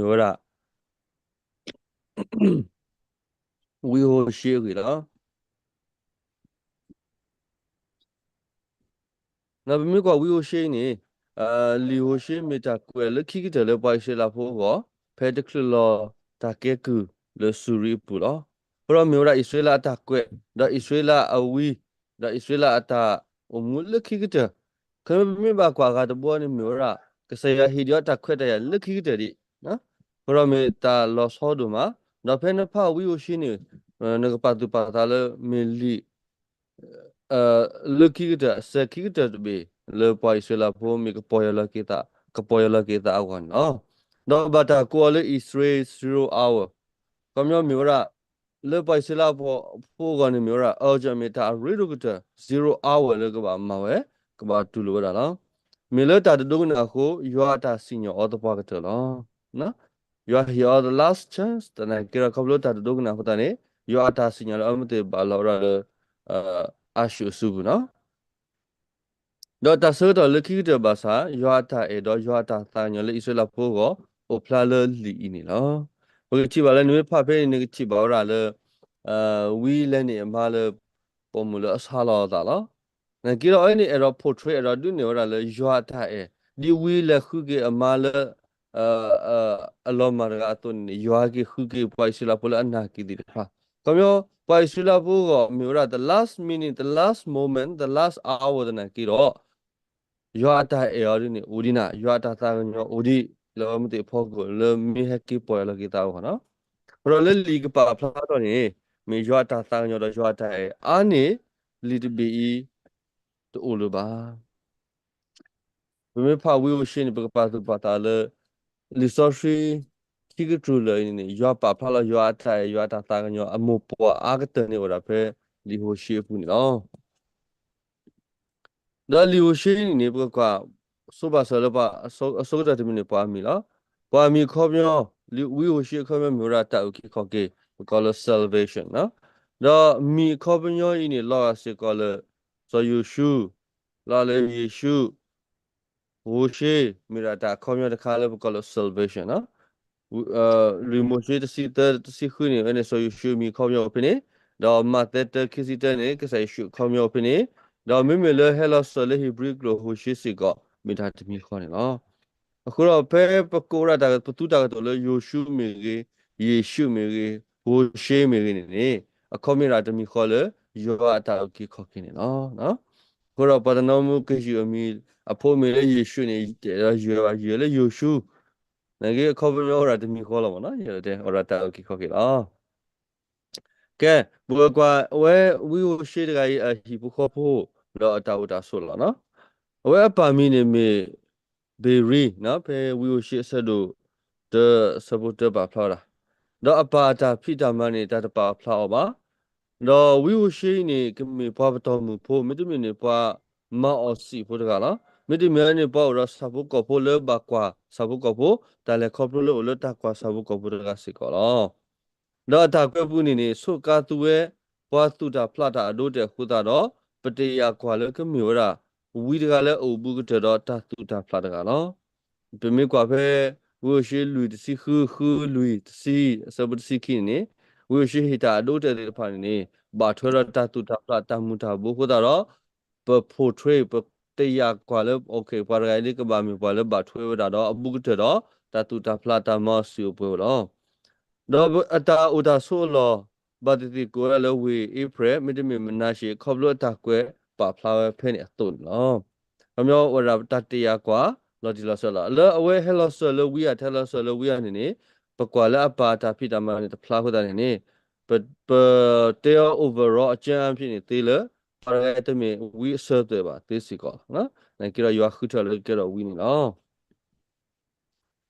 မ့ၢ်ဝဲဒၣ် ဝံဟိၤၡ့အဂ့ၢ်လီၤ. ဒီးပမ့ၢ်ကွၢ်ဝံဟိၤၡ့အံၤန့ၣ်, လံာ်ဟိၤၡ့မ့ၢ်တၢ်ကွဲးလၢခံကတၢၢ်လၢပှၤအံၣ်စရ့လးဖိအဂီၢ်, ဖဲတချုးလီၤတၢ်ကဲကုၢ်လၢစူၤရံအပူၤလီၤ. အဃိဒီးမ့ၢ်ဝဲဒၣ်အံၣ်စရ့လးအတၢ်ကွဲး, ဒီးအံၣ်စရ့လးအဝံ, ဒီးအံၣ်စရ့လးအတၢ်အိၣ်မူလၢခံကတၢၢ်, ခဲမ့ၢ်ပမ့ၢ်ဘၣ်ကွၢ်အဂၤတဘိန့ၣ်မ့ၢ်ဝဲဒၣ် ကစၢ်ယွၤဟ့ၣ်ဒံးအီၤတၢ်ခွဲးတၢ်ယာ်လၢခံကတၢၢ်ဒံး, အဃိဒီးမ့ၢ်တၢ်လီၤဆီဒိၣ်မး, ဒီးဖဲနဖးဝံဟိၤၡ့န့ၣ်, နကပာ်သူၣ်ပာ်သးလၢမ့ၢ်လံာ် လၢခံကတၢၢ်အစဲၤခံကတၢၢ်တဘ့ၣ် လၢပှၤအံၣ်စရ့လးဖိမ့ၢ်ကပီၢ်ယၢ်လီၤက့ၤသး, ကပီၢ်ယၢ်လီၤက့ၤသးအဂီၢ်န့ၣ်လီၤ. ဒီးဘၣ်တၢ်ကိးအီၤလၢ Israel zero hour, ခီပညီမ့ၢ်ဝဲဒၣ် လၢပှၤအံၣ်စရ့လးဖိအဂီၢ်န့ၣ်မ့ၢ်ဝဲဒၣ် urgent မ့ၢ်တၢ်အရ့ဒိၣ်ကတၢၢ် zero hour လၢကဘၣ်မၤဝဲ, ကဘၣ်တူၢ်လိာ်ဝဲဒၣ်လီၤ. မ့ၢ်လၢတၢ်တဒိကနၣ်အဃိ ယွၤအတၢ်စံၣ်ညီၣ်အီၤသပှၢ်ကတၢၢ်လီၤ. ယွၤဟ့ၣ်အီၤ the last chance သနာ်က့ဒီးခီဖျိတၢ်တဒိကနၣ်အဃိသတးန့ၣ် ယွၤအတၢ်စံၣ်ညီၣ်လၢအမ့ၢ်သ့ၣ်ဘၣ်လီၤဝဲဒၣ်လၢ အၤၡူၣ်အစုပူၤလီၤ. ဒီးတၢ်ဆၢကတီၢ်လၢခံကတၢၢ်ဘၣ်ဆၣ် ယွၤအတၢ်အဲၣ်ဒီးယွၤအတၢ်သးကညီၤလၢအံၣ်စရ့လးဖိအဂီၢ် အိၣ်ဖျါလၢလံာ်အံၤန့ၣ်လီၤ. ပကထံၣ်ဘၣ်လၢနမ့ၢ်ဖးဖဲအံၤန့ၣ် နကထံၣ်ဘၣ်ဝဲဒၣ်လၢ ဝံလဲၤန့ၢ်အမါလၢ ပိာ်မုၣ်လၢအဆါလီၤအသးလီၤ. သနာ်က့ဒီးအဝဲန့ၣ်အဲၣ်ဒိး portray အဲၣ်ဒိးဒုးနဲၣ်ဝဲဒၣ်လၢယွၤအတၢ်အဲၣ် ဒ်ဝံလဲၤဃုက့ၤအမါလၢ အလီၤမၢ်တဂၤအသိးန့ၣ်န့ၣ် ယွၤက့ၤဃုက့ၤပှၤအံၣ်စရ့လးဖိလၢအနာ်က့ၤသ့ၣ်တဖၣ်, ခီပညီ ပှၤအံၣ်စရ့လးဖိအဂီၢ် မ့ၢ်ဝဲဒၣ် the last minute, the last moment, the last hour သနာ်က့ဒီး ယွၤအတၢ်အဲၣ်အီၤဒ်န့ၣ် အိၣ်ဒံးနၤ, ယွၤအတၢ်သးကညီၤအိၣ်ဒံး လၢအဝဲမ့ၢ်သ့ၣ်အဖီခိၣ် လၢမ့ၢ်ဟဲက့ၤပီၢ်ယၢ်လီၤက့ၤသးအဂီၢ်လီၤ. အဃိဒီးလၢလံာ်ကပာ်ဖျါထီၣ်န့ၣ် မ့ၢ်ယွၤအတၢ်သးကညီၤဒီးယွၤအတၢ်အဲၣ်အါန့ၢ် လံာ်တဘ့ၣ်အံၤ တအိၣ်လၢၤဘၣ်. ပမ့ၢ်ဖးဝံဟိၤၡ့န့ၣ် ပကပာ်သူၣ်ပာ်သးလၢ လံာ်စီဆှံ ခံကတြူၢ်လၢာ်အံၤန့ၣ်န့ၣ် ယွၤပာ်ဖျါလီၤယွၤအတၢ်အဲၣ် ယွၤအတၢ်သးကညီၤအမိၢ်ပှၢ်အါကတၢၢ်န့ၣ်အိၣ်ဒၣ်ဖဲ လံာ်ဟိၤၡ့အပူၤန့ၣ်လီၤ. ဒီးလံာ်ဟိၤၡ့န့ၣ်န့ၣ် ပကကွၢ် ဆိဘၣ်စၢၤလၢပှၤအဆိကတၢၢ်တမံၤန့ၣ် ပှၤအမံၤလီၤ. ပှၤအမံၤအခီပညီ, လံာ်ဝံဟိၤၡ့အခီပညီမ့ၢ်ဝဲဒၣ်တၢ်အုၣ်က့ၤခီၣ်က့ၤ ပကိးလၢ salvation နီၤ. ဒီးမံၤအခီပညီအံၤန့ၣ် လီၤဂာ်စ့ၢ်ကီးလၢ စီၤယိၤၡူ, လီၤလၢယ့ၣ်ၡူး, ဟိၤၡ့ မ့ၢ်ဒၣ်တၢ်အခီပညီတခါလၢပကိးလၢ salvation နီၤ. လံာ်မိၤၡ့တဆံသၢ တဆံဃုန့ၣ် အဝဲန့ၣ်စီၤယိၤၡူအမံၤအခီပညီအိၣ်ဖဲန့ၣ်, ဒီးမးသဲတၢ ခံဆံတၢန့ၣ် ကစၢ်ယ့ၣ်ၡူးအခီပညီအိၣ်ဖဲန့ၣ်, ဒီးမ့မ့ၢ်လၢဟဲလီၤစၢၤလၢဟံၣ်ဘြံၤကျိာ်ဟိၤၡ့စ့ၢ်ကီး မ့ၢ်တၢ်တမံၤဃီန့ၣ်လီၤ. အဃိဒီးဖဲပကိးဝဲဒၣ်တၢ်ပသူတၢ်ကတိၤလၢယိၤၡူမ့ၢ်ဂ့ၤ, ယ့ၣ်ၡူးမ့ၢ်ဂ့ၤ, ဟိၤၡ့မ့ၢ်ဂ့ၤန့ၣ်န့ၣ် အခီပညီမ့ၢ်ဒၣ်တမံၤဃီလၢ ယွၤအတၢ်အုၣ်က့ၤခီၣ်က့ၤန့ၣ်လီၤ. အဃိဒီးပှၤတနီၤမ့ၢ်ကယုၢ်အမံၤ အဖိမ့ၢ်လၢယ့ၣ်ၡူးန့ၣ် ယတဲဒီးယွဲဘၣ် ယွဲလၢယိၤၡူ, သနာ်က့အခီပညီအိၣ်ဒၣ်တမံၤဃီလီၤမ့ၢ်နီၤ, ယတဲအိၣ်ဒၣ်တၢ်အုၣ်က့ၤခီၣ်က့ၤလီၤ. ကဲ, ပကကွၢ်အဝဲဝံဟိၤၡ့တဂၤအံၤအဟံၣ်ဖိဃီဖိ ဒီးအတၢ်အိၣ်တၢ်ဆိးလီၤနီၤ. အဝဲအပၢ်မံၤန့ၣ်မ့ၢ် ဘ့ၤရံနီၤ, ဖဲဝံဟိၤၡ့အဆၢဒိၣ်တၢ အဆၢဖိတၢပာ်ဖျါဝဲဒၣ်, ဒီးအပၢ်အတၢ်ဖံးတၢ်မၤန့ၣ် တၢ်တပာ်ဖျါအီၤဘၣ်. ဒီးဝံဟိၤၡ့အံၤန့ၣ် ကမ့ၢ်ပှၤပတီၢ်မုၢ်ဖိ မ့တမ့ၢ်န့ၣ် ပှၤမၤအီၣ်စံာ်ဖိတဂၤလီၤ. မ့တမ့ၢ်န့ၣ် ပှၤအိၣ်ဒီးဆၣ်ဖိကီၢ်ဖိလၢဘၣ်ကွၢ်ဆၣ်ဖိကီၢ်ဖိ တၢ်လဲၤခီဖျိလၢအိၣ်လၢတၢ်ကွၢ်ဆၣ်ဖိကီၢ်ဖိတဂၤစ့ၢ်ကီးလီၤ. ဒီးအတၢ်ကွဲးပူၤန့ၣ်န့ၣ် ဆိးကါသူဝဲ ပှၤသူၣ်တၢ်ဖျးတၢ်အဒိအတဲာ်အဃိသတးဒီး ပတယာ်ကွၢ်လၢကမ့ၢ်ဝဲဒၣ် ဝံတဂၤလၢအအိၣ်ဘူးကတၢၢ်ဒီးတၢ်သူၣ်တၢ်ဖျးတဂၤလီၤ. ပမ့ၢ်ကွၢ်ဖဲ ဝံဟိၤၡ့လွံၢ်တဆံဃု ဃုလွံၢ်တဆံ အဆၢဖိတဆံခံန့ၣ်န့ၣ် ဝံဟိၤၡ့ဟ့ၣ်တၢ်အဒိအတဲာ်သ့ၣ်တဖၣ်န့ၣ်န့ၣ် ဘၣ်ထွဲဒီးတၢ်သူၣ်တၢ်ဖျးတၢ်မူၤတၢ်ဘိအဃိသတးဒီး ပ portray ပတယာ်ကွၢ်လၢ ပှၤတဂၤအံၤန့ၣ် ကဘၣ်မ့ၢ်ပှၤလၢဘၣ်ထွဲဝဲဒၣ်ဒီးအဘူးကတၢၢ်ဒီး တၢ်သူၣ်တၢ်ဖျးတၢ်မၤအီၣ်စံာ်အိၣ်ပှဲၤဝဲလီၤ. ဒီးအတၢ်အိၣ်တၢ်ဆိးအလီၢ် ဘၣ်သ့ၣ်သ့ၣ်ကိးဝဲဒၣ်လၢဝ့ၢ်အ့ဖြ့ၣ် မ့တမ့ၢ်မနၤၡ့ ခီဖျိအတၢ်ကွဲးပာ်ဖျါဝဲဖဲန့ၣ်အသိးန့ၣ်လီၤ. ခီပညီအိၣ်ဝဲဒၣ်တၢ်တယာ်ကွၢ် လီၤတံၢ်လီၤဆဲးလီၤ. လၢအဝဲဟဲလီၤစၢၤလၢဝံဧါ တဟဲလီၤစၢၤလၢဝံဧါန့ၣ်န့ၣ် ပကွၢ်လၢအပၢ်အတၢ်ဖံးတၢ်မၤန့ၣ်တဖျါအဃိသတးန့ၣ်န့ၣ် ပ ပတဲအီၤ overall အကြမ်းအားဖြင့်န့ၣ် သ့လၢ ပှၤတဂၤအံၤတမ့ၢ်ဝံအစၢၤသွဲၣ်ဘၣ်သ့စ့ၢ်ကီးလီၤ. သနာ်က့ဒီးယွၤဃုထၢလၢကကဲထီၣ်ဝံန့ၣ်လီၤ.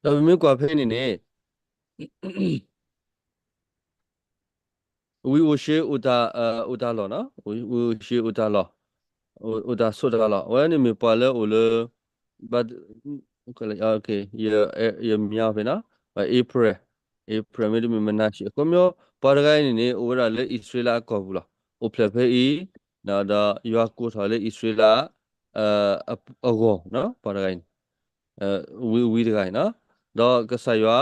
ဒီးပမ့ၢ်ကွၢ်ဖဲန့ၣ်န့ၣ် ဝံအိၣ်ၡ့အိၣ်တၢ်လီၢ်, ဝံအိၣ်ၡ့အိၣ်တၢ်လီၢ်, အိၣ်တၢ်ဆိးတၢ်လီၢ်, အဝဲန့ၣ်မ့ၢ်ပှၤလၢအိၣ်လၢ ယမၠါဖဲနီၤ, April, April မ့တမ့ၢ်မနၤၡ့ အခီပညီ ပှၤတဂၤအံၤန့ၣ်န့ၣ် အိၣ်ဝဲဒၣ်လၢအံၣ်စရ့လးအကီၢ်ပူၤလီၤ. အိၣ်ဖျဲၣ်ဖဲအံၤ ဒီးယွၤကိးထီၣ်လၢအံၣ်စရ့လး အဂီၢ်, ပှၤတဂၤအံၤန့ၣ် ဝံတဂၤအံၤနီၤ, ဒီးကစၢ်ယွၤ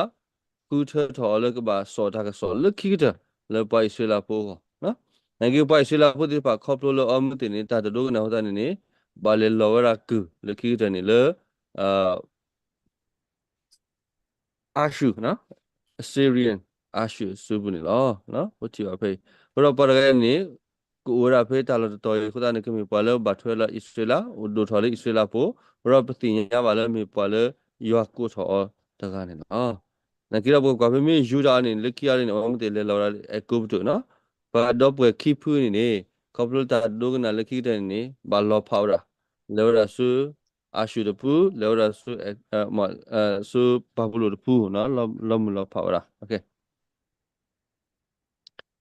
ဃုထၢထီၣ်အီၤလၢကဘၣ်စိာ်တၢ်ကစီၣ်လၢခံကတၢၢ် လၢပှၤအံၣ်စရ့လးဖိအဂီၢ်, နာ်က့ပှၤအံၣ်စရ့လးဖိသ့ၣ်တဖၣ်ခီဖျိလၢအီမူသ့ၣ်န့ၣ် တၢ်တဒိကနၣ်အဃိသတးန့ၣ်န့ၣ် ဘၣ်လဲၤလီၤဝဲဒၣ်ကုၢ်လၢခံကတၢၢ်န့ၣ်လၢ အၤရှူၢ်, Assyrian အၤရှူၢ်အစုပူၤန့ၣ်လီၤ. အိၣ်ထံၣ်ဘၣ်ဖဲအံၤ, အဃိဒီးပှၤတဂၤန့ၣ် ကအိၣ်ဝဲဒၣ်ဖဲတၢ်လီၢ်တတီၤအံၤအဃိသတးန့ၣ် ကမ့ၢ်ပှၤလၢဘၣ်ထွဲလၢအံၣ်စရ့လး အိၣ်ဒိၣ်ထီၣ်လၢအံၣ်စရ့လးဖိ, အဃိဒီးပသ့ၣ်ညါဘၣ်လၢမ့ၢ်ပှၤလၢယွၤကိးထီၣ်အီၤတဂၤန့ၣ်လီၤ. နာ်က့ဒီးပကကွၢ်ဖဲမ့ၢ်ယူဒၤအံၤန့ၣ် လၢခံအံၤန့ၣ် အဝဲမ့ၢ်သ့ၣ်လဲၤလီၤဝဲဒၣ်လၢအဲၤကူပတူးနီၤ, ပှၤဒီပုၢ်ဝဲၢ်ခံဖုန့ၣ်န့ၣ် ခီဖျိတၢ်ဒိကနၣ်လၢခံကတၢၢ်န့ၣ်န့ၣ် ဘၣ်လီၤဖးဝဲဒၣ်, လဲၤဝဲဒၣ်ဆူ အၤရှူၢ်တပူၤ, လဲၤဝဲဒၣ်ဆူ ဆူဘၤဘူလိၣ်တပူၤ, လီၤမုၢ်လီၤဖးဝဲဒၣ်.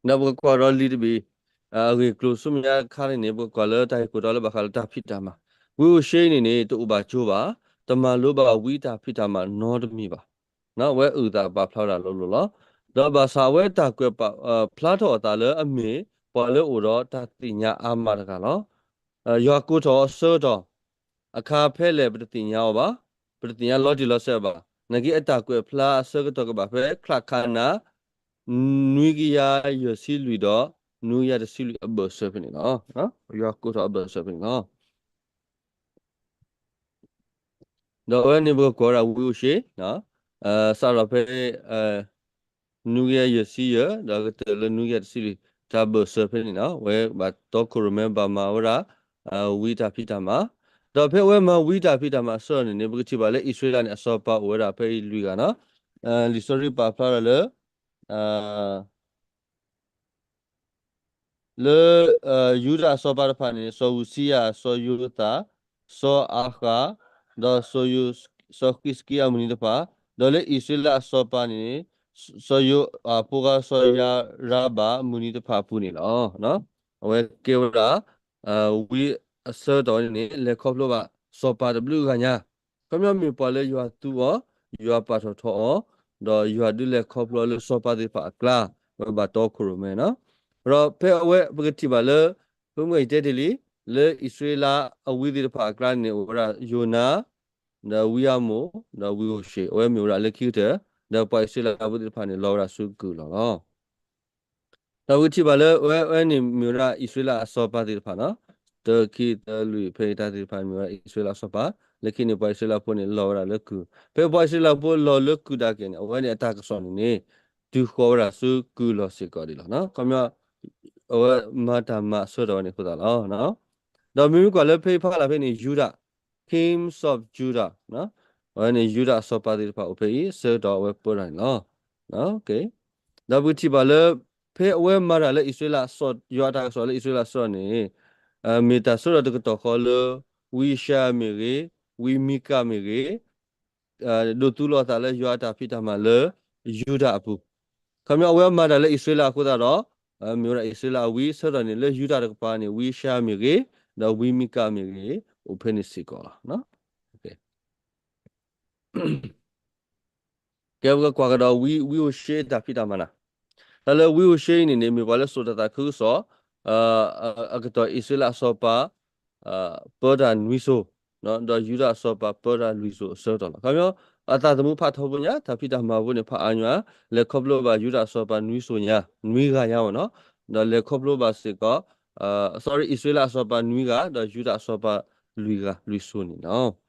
ဒီးပကကွၢ်ဒီးလံာ်တဘ့ၣ်, အဂ့ၢ်ကျိၤဆူမဲာ်ညါတခါန့ၣ်န့ၣ် ပကကွၢ်လၢတၢ်ဟ့ၣ်ခိၣ်တီလၢဘၣ်ဃးလၢတၢ်ဖံးတၢ်မၤ, ဝံအိၣ်ၡ့အံၤန့ၣ်န့ၣ် တအိၣ်ဘၣ်ကၠိဘၣ်, တမၤလိဘၣ်ဝံတၢ်ဖံးတၢ်မၤနီတမံၤဘၣ်. အဝဲအုၣ်သးပာ်ဖျါဝဲဒၣ်လိၤလိၤလီၤ. ဒီးဘၣ်ဆၣ်အဝဲတၢ်ကွဲးပာ်ဖျါထီၣ်အသးလၢအမ့ၢ်ပှၤလၢအိၣ်ဒီးတၢ်သ့ၣ်ညါအါမးတဂၤလီၤ. ယွၤကိးထီၣ်အီၤဆၢကတီၢ် အခါဖဲလဲၣ်ပတသ့ၣ်ညါအီၤဘၣ်, ပတသ့ၣ်ညါလီၤတံၢ်လီၤဆဲးဘၣ်. နာ်က့အတၢ်ကွဲးဖျါအဆၢကတီၢ်ကဘၣ်ဖဲချၣ်ခနၣ် နွံကယၤယဲၢ်ဆံလွံၢ်ဒီး နွံကယၤတဆံလွံၢ်အဘၢၣ်စၢၤဖဲန့ၣ်လီၤ. ယွၤကိးထီၣ်အဘၢၣ်စၢၤဖဲန့ၣ်လီၤ. ဒီးအဝဲန့ၣ်ပကကွၢ်ဝဲဒၣ်ဝံအိၣ်ၡ့, စးထီၣ်ဖဲ နွံကယၤယဲၢ်ဆံယဲၢ် ဒီးကတၢၢ်လၢနွံကယၤတဆံလွံၢ် တၢ်ဘၢၣ်စၢၤဖဲန့ၣ်လီၤ. အဝဲဘၣ်တီခိၣ်ရိၣ်မဲဘၣ်မၤဝဲဒၣ် ဝံတၢ်ဖံးတၢ်မၤ, ဒီးဖဲအဝဲမၤဝံတၢ်ဖံးတၢ်မၤအဆၢကတီၢ်န့ၣ်န့ၣ် ပကထံၣ်ဘၣ်လၢအံၣ်စရ့လးန့ၣ် အစီၤပၤအိၣ်ဝဲဒၣ်ဖဲအံၤလွံၢ်ဂၤနီၤ. လံာ်စီဆှံပာ်ဖျါထီၣ်လၢ လၢ ယူဒၤအစီၤပၤတဖၣ်န့ၣ် စီၤအူစံယၤ, စီၤယိၤသး, စီၤအၤဃး, ဒီးစီၤယိၤ, စီၤဃံးစကံအမုၢ်နံၤတဖၣ်, ဒီးလၢအံၣ်စရ့လးအစီၤပၤန့ၣ် စီၤယိၤအၤဖိခွါစီၤယၤရဘၣ်အမုၢ်နံၤတဖၣ်အပူၤန့ၣ်လီၤ. အဝဲကဲဝဲဒၣ် ဝံအဆၢကတီၢ်န့ၣ်န့ၣ် လဲၤခီဖျိဘၣ် စီၤပၤတဘျုးဂၤညါ, ခီပညီမ့ၢ်ပှၤလၢယွၤသူအီၤ, ယွၤပာ်ထီၣ်ထီအီၤ, ဒီးယွၤဒုးလဲၤခီဖျိလၢစီၤပၤသ့ၣ်တဖၣ်အကျါ, ဝဲဘၣ်တီခိၣ်ရိၣ်မဲနီၤ. ဒီးဖဲအဝဲပကထံၣ်ဘၣ်လၢ ဖဲမုၢ်ဂီၤယတဲတ့ၢ်လံ, လၢအံၣ်စရ့လးအဝံသ့ၣ်တဖၣ်အကျါန့ၣ် အိၣ်ဝဲဒၣ်ယိၤနၤ, ဒီးဝံအၤမိၣ်, ဒီးဝံအိၣ်ၡ့, အဝဲမ့ၢ်ဝဲဒၣ်လၢခံကတၢၢ်, ဒီးပှၤအံၣ်စရ့လးဖိသ့ၣ်တဖၣ်န့ၣ် လီၤဝဲဒၣ်ဆူကုၢ်လီၤလီၤ. ဒီးပကထံၣ်ဘၣ်လၢ အဝဲန့ၣ်မ့ၢ်ဝဲဒၣ်အံၣ်စရ့လးအစီၤပၤသ့ၣ်တဖၣ်နီၤ, တၢ ခံ သၢ လွံၢ် ဖဲအံၤတၢ်သ့ၣ်တဖၣ်မ့ၢ်ဝဲဒၣ်အံၣ်စရ့လးအစီၤပၤ, လၢခံန့ၣ် ပှၤအံၣ်စရ့လးဖိန့ၣ် လီၤဝဲဒၣ်လၢကုၢ်, ဖဲပှၤအံၣ်စရ့လးဖိလီၤလၢကုၢ်ဒၣ်က့ၤန့ၣ် အဝဲန့ၣ်အတၢ်ကစီၣ်န့ၣ်န့ၣ် တုၤဃီၤဝဲဒၣ်ဆူကုၢ်လီၤစ့ၢ်ကီးဒ်လီၤ. ခီပညီ အဝဲမၤတၢ်မၤအဆၢကတီၢ်ဝဲန့ၣ်အဃိသတးလီၤ. ဒီးမ့မ့ၢ်ကွၢ်လၢဖဲအံၤဖးလၢ်ဖဲန့ၣ် ယူဒၤ, Kings of Judah, အဝဲန့ၣ် ယူဒၤအစီၤပၤသ့ၣ်တဖၣ်အိၣ်ဖဲအံၤ အဆၢကတီၢ်အဝဲပၢတၢ်န့ၣ်လီၤ. ဒီးပကထံၣ်ဘၣ်လၢ ဖဲအဝဲမၤတၢ်လၢအံၣ်စရ့လး, ယွၤအတၢ်ကစီၣ်လၢအံၣ်စရ့လးအဆၢကတီၢ်န့ၣ် မ့ၢ်တၢ်ဆၢကတီၢ်တကတီၢ်ဃီလၢ ဝံယၡါယၤမ့ၢ်ဂ့ၤ, ဝံမံကၤမ့ၢ်ဂ့ၤ, ဒိးသူလီၤအသးလၢယွၤအတၢ်ဖံးတၢ်မၤလၢယူဒၤအပူၤ, ခီပညီအဝဲမၤတၢ်လၢအံၣ်စရ့လးအဃိသတးဒီး မ့ၢ်ဝဲဒၣ်အံၣ်စရ့လးအဝံအဆၢကတီၢ်န့ၣ် လၢယူဒၤတကပၤန့ၣ် ဝံယၡါယၤမ့ၢ်ဂ့ၤ, ဒီးဝံမံကၤမ့ၢ်ဂ့ၤ အိၣ်ဖဲန့ၣ်စ့ၢ်ကီးလီၤ. ကဲပကကွၢ်ကဒီးဝံ, ဝံအိၣ်ၡ့အတၢ်ဖံးတၢ်မၤနၤ, တၢ်လၢဝံအိၣ်ၡ့အံၤန့ၣ်န့ၣ် မ့ၢ်ပှၤလၢစိာ်တၢ်သးခုကစီၣ် အကတီၢ်အံၣ်စရ့လးအစီၤပၤ ပၢတၢ်နွံစိၤ, ဒီးယူဒၤအစီၤပၤပၢတၢ်လွံၢ်စိၤအဆၢကတီၢ်လီၤ. ခီပညီ အသးသမူဖးထီဘိညါ, တၢ်ဖံးတၢ်မၤဘိန့ၣ်ဖးအါညါ, လဲၤခီဖျိဘၣ်ယူဒၤအစီၤပၤနွံစိၤညါ, နွံဂၤညါဝဲနီၤ, ဒီးလဲၤခီဖျိဘၣ်စ့ၢ်ကီး sorry, အံၣ်စရ့လးအစီၤပၤနွံဂၤ, ဒီးယူဒၤအစီၤပၤလွံၢ်ဂၤ, လွံၢ်စိၤန့ၣ်လီၤ.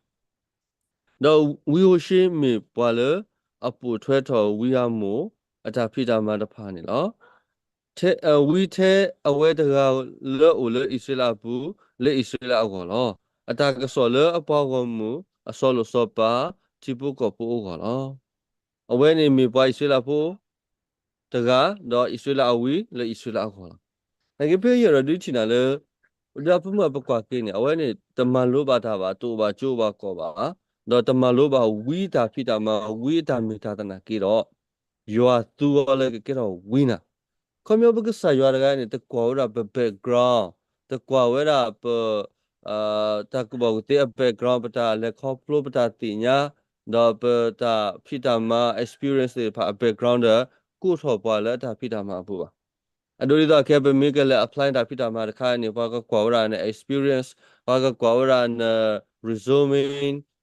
ဒီးဝံဟိၤၡ့မ့ၢ်ပှၤလၢ အပိာ်ထွဲထီၣ်ဝံအၤမိၣ် အတၢ်ဖံးတၢ်မၤတဖၣ်န့ၣ်လီၤ. ဝံထဲအဝဲတဂၤလၢအအိၣ်လၢအံၣ်စရ့လးအပူၤ လၢအံၣ်စရ့လးအဂီၢ်လီၤ. အတၢ်ကစီၣ်လၢအပှၤဂီၢ်မုၢ် အစီၤလိာ်စီၤပၤ ထံဖိကီၢ်ဖိအဂီၢ်လီၤ. အဝဲန့ၣ်မ့ၢ်ပှၤအံၣ်စရ့လးဖိ တဂၤ, ဒီးအံၣ်စရ့လးအဝံလၢအံၣ်စရ့လးအဂီၢ်လီၤ. နာ်က့ဖဲအံၤဒီးဒုးထံၣ်နၤလၢ ဒီးပမ့ၢ်ပကွၢ်က့ၤန့ၣ် အဝဲန့ၣ် တမၤလိဘၣ်တၢ်ဘၣ်, တအိၣ်ဘၣ်ကၠိဘၣ်ကီၢ်ဘၣ်, ဒီးတမၤလိဘၣ်ဝံတၢ်ဖံးတၢ်မၤ, ဝံအတၢ်မ့ၢ်တၢ်သနာ်က့ဒီး ယွၤသူအီၤလၢကကဲထီၣ်ဝံနၤ. ခီပညီပကစၢ်ယွၤတဂၤန့ၣ် တကွၢ်ဝဲဒၣ်ပ background, တကွၢ်ဝဲဒၣ်ပ တၢ်ကူၣ်ဘၣ်ကူၣ်သ့အ background, ပတၢ်လဲၤခီဖျိပတၢ်သ့ၣ်ညါ, ဒီးပတၢ်ဖံးတၢ်မၤ experience သ့ၣ်တဖၣ်အ background ဒီး ကိးထီၣ်ပှၤလၢအတၢ်ဖံးတၢ်မၤအပူၤဘၣ်. အဒိဒ်သိးခဲ ပမ့ၢ်ကလဲၤ apply တၢ်ဖံးတၢ်မၤတခါန့ၣ် ပှၤကကွၢ်ဝဲဒၣ်န experience, ပှၤကကွၢ်ဝဲဒၣ်န resume,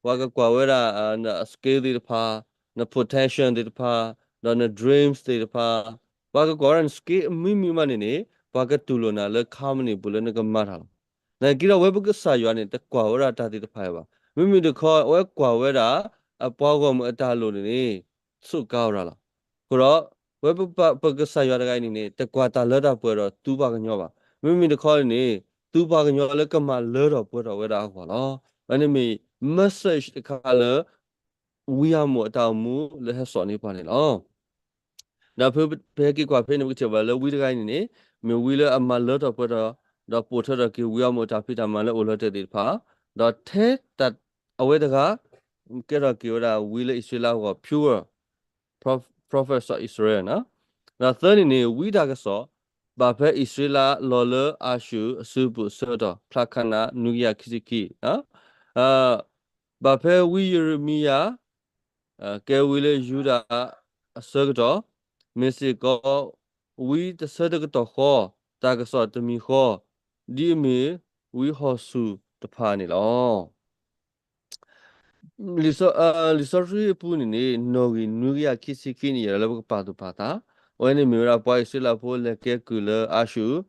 ပှၤကကွၢ်ဝဲဒၣ်န skill သ့ၣ်တဖၣ်, န potential သ့ၣ်တဖၣ်, ဒီးန dreams သ့ၣ်တဖၣ်, ပှၤကကွၢ်ဝဲဒၣ်န skill မံၤမံၤမးန့ၣ်န့ၣ် ပှၤကတူၢ်လိာ်နၤလၢ company ပူၤလၢနကမၤတၢ်လီၤ. နာ်က့ဒီး အဝဲပကစၢ်ယွၤန့ၣ် တကွၢ်ဝဲဒၣ်တၢ်သ့ၣ်တဖၣ်အံၤဘၣ်. မ့မ့ၢ်တခီ အဝဲကွၢ်ဝဲဒၣ် အပှၤဂီၢ်မုၢ်အတၢ်လိၣ်န့ၣ်န့ၣ် စူးကါဝဲဒၣ်လီၤ. အဃိဒီး ဝဲပပ ပကစၢ်ယွၤတဂၤအံၤန့ၣ်န့ၣ် တကွၢ်တၢ်လၢတၢ်ပှဲၤဒီးသူပှၤကညီဘၣ်. မ့မ့ၢ်တခီန့ၣ်န့ၣ် သူပှၤကညီလၢကမၤလၢထီၣ်ပှဲၤထီၣ်ဝဲဒၣ်အဂီၢ်လီၤ. အဝဲန့ၣ်မ့ၢ် message တခါလၢ ဝံအၤမိၣ်အတၢ်အိၣ်မူလၢဟဲစိာ်န့ၢ်ပှၤန့ၣ်လီၤ. ဒီးဖဲ ဖဲဟဲက့ၤကွၢ်ဖဲန့ၣ် ပကထံၣ်ဘၣ်လၢဝံတဂၤအံၤန့ၣ်န့ၣ် မ့ၢ်ဝံလၢအမၤလၢထီၣ်ပှဲၤထီၣ် ဒီးပိာ်ထွဲထီၣ်က့ၤဝံအၤမိၣ်အတၢ်ဖံးတၢ်မၤလၢအိၣ်လၢတၢ်သ့ၣ်တဖၣ်, ဒီးထဲတၢ် အဝဲတဂၤ ကဲထီၣ်က့ၤဝဲဒၣ်ဝံလၢအံၣ်စရ့လးအဂီၢ် pure prophet of Israel န့ၣ်, ဒီးသၢန့ၣ်န့ၣ် ဝံတၢ်ကစီၣ် ဘၣ်ဖဲအံၣ်စရ့လးလီၤလၢအၤၡူၢ်အစုပူၤအဆၢကတီၢ် ဖျးခးနး နွံကယၤခံဆံခံ ဘၣ်ဖဲဝံယံးရမံယၤ ကဲဝံလၢယူဒၤအဆၢကတီၢ်, မ့ၢ်စ့ၢ်ကီး ဝံတဆၢတကတီၢ်ဃီ, တၢ်ကစီၣ်တမံၤဃီ, ဒ်အမ့ၢ်ဝံဟီၣ်စူၣ်တဖၣ်န့ၣ်လီၤ. လံာ်စီဆှံအပူၤန့ၣ်န့ၣ် နီၣ်ဂံၢ်နွံကယၤခံဆံခံန့ၣ် ယဲဒၣ်လၢပကပာ်သူၣ်ပာ်သး, အဝဲန့ၣ်မ့ၢ်ဝဲဒၣ်ပှၤအံၣ်စရ့လးဖိလဲၤကဲကုၢ်လၢအၤၡူၢ်,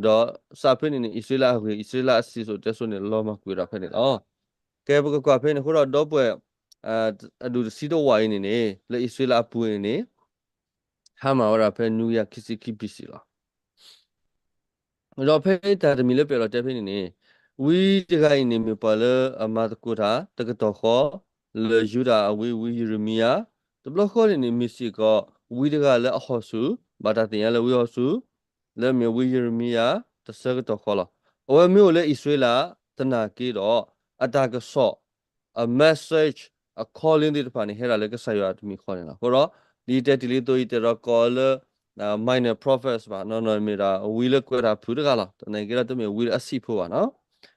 ဒီးစးဖဲန့ၣ်န့ၣ် အံၣ်စရ့လးအဂ့ၢ် အံၣ်စရ့လးအစံၣ်စိၤတဲစိၤန့ၣ် လီၤမၢ်ကွံာ်ဝဲဒၣ်ဖဲန့ၣ်လီၤ. ကဲပကကွၢ်ဖဲန့ၣ်အဃိဒီး ဒီပုၢ်ဝဲၢ် အဒူၣ်တဆံတဝာ်အံၤန့ၣ်န့ၣ် လၢအံၣ်စရ့လးအပူၤန့ၣ်န့ၣ် ဟါမၢ်ဝဲဒၣ်ဖဲနွံကယၤခံဆံခံ ဘီၣ်စံၣ်လီၤ. ဒီးဖဲတၢ်တမံၤလၢပအဲၣ်ဒိးတဲဖဲန့ၣ်န့ၣ် ဝံတဂၤအံၤန့ၣ် မ့ၢ်ပှၤလၢအမၤသကိးတၢ်တကတီၢ်ဃီ လၢယူဒၤအဝံ ဝံယံးရမံယၤ, တဘျီဃီန့ၣ်န့ၣ် မ့ၢ်စ့ၢ်ကီး ဝံတဂၤလၢအဟီၣ်စူၣ် ဘၣ်တၢ်သ့ၣ်ညါလၢဝံဟီၣ်စူၣ် လၢမ့ၢ်ဝံယံးရမံယၤ တဆၢကတီၢ်ဃီလီၤ. အဝဲမ့ၢ်အိၣ်လၢအံၣ်စရ့လး သနာ်က့ဒီး အတၢ်ကစီၣ် အ message အ calling သ့ၣ်တဖၣ်န့ၣ် ဟဲဒၣ်လၢကစၢ်ယွၤတမံၤဃီန့ၣ်လီၤ. အဃိဒီး ဒ်ယတဲတ့ၢ်လံအသိး ယတအဲၣ်ဒိးကိးအီၤလၢ minor prophets ဘၣ်, နီၢ်နီၢ်မ့ၢ်ဒၣ်ဝံလၢကွဲးတၢ်ဖုးတဂၤလီၤ. သနာ်က့ဒီး တမ့ၢ်ဝံလၢအဆံးဖိဘၣ်နီၤ.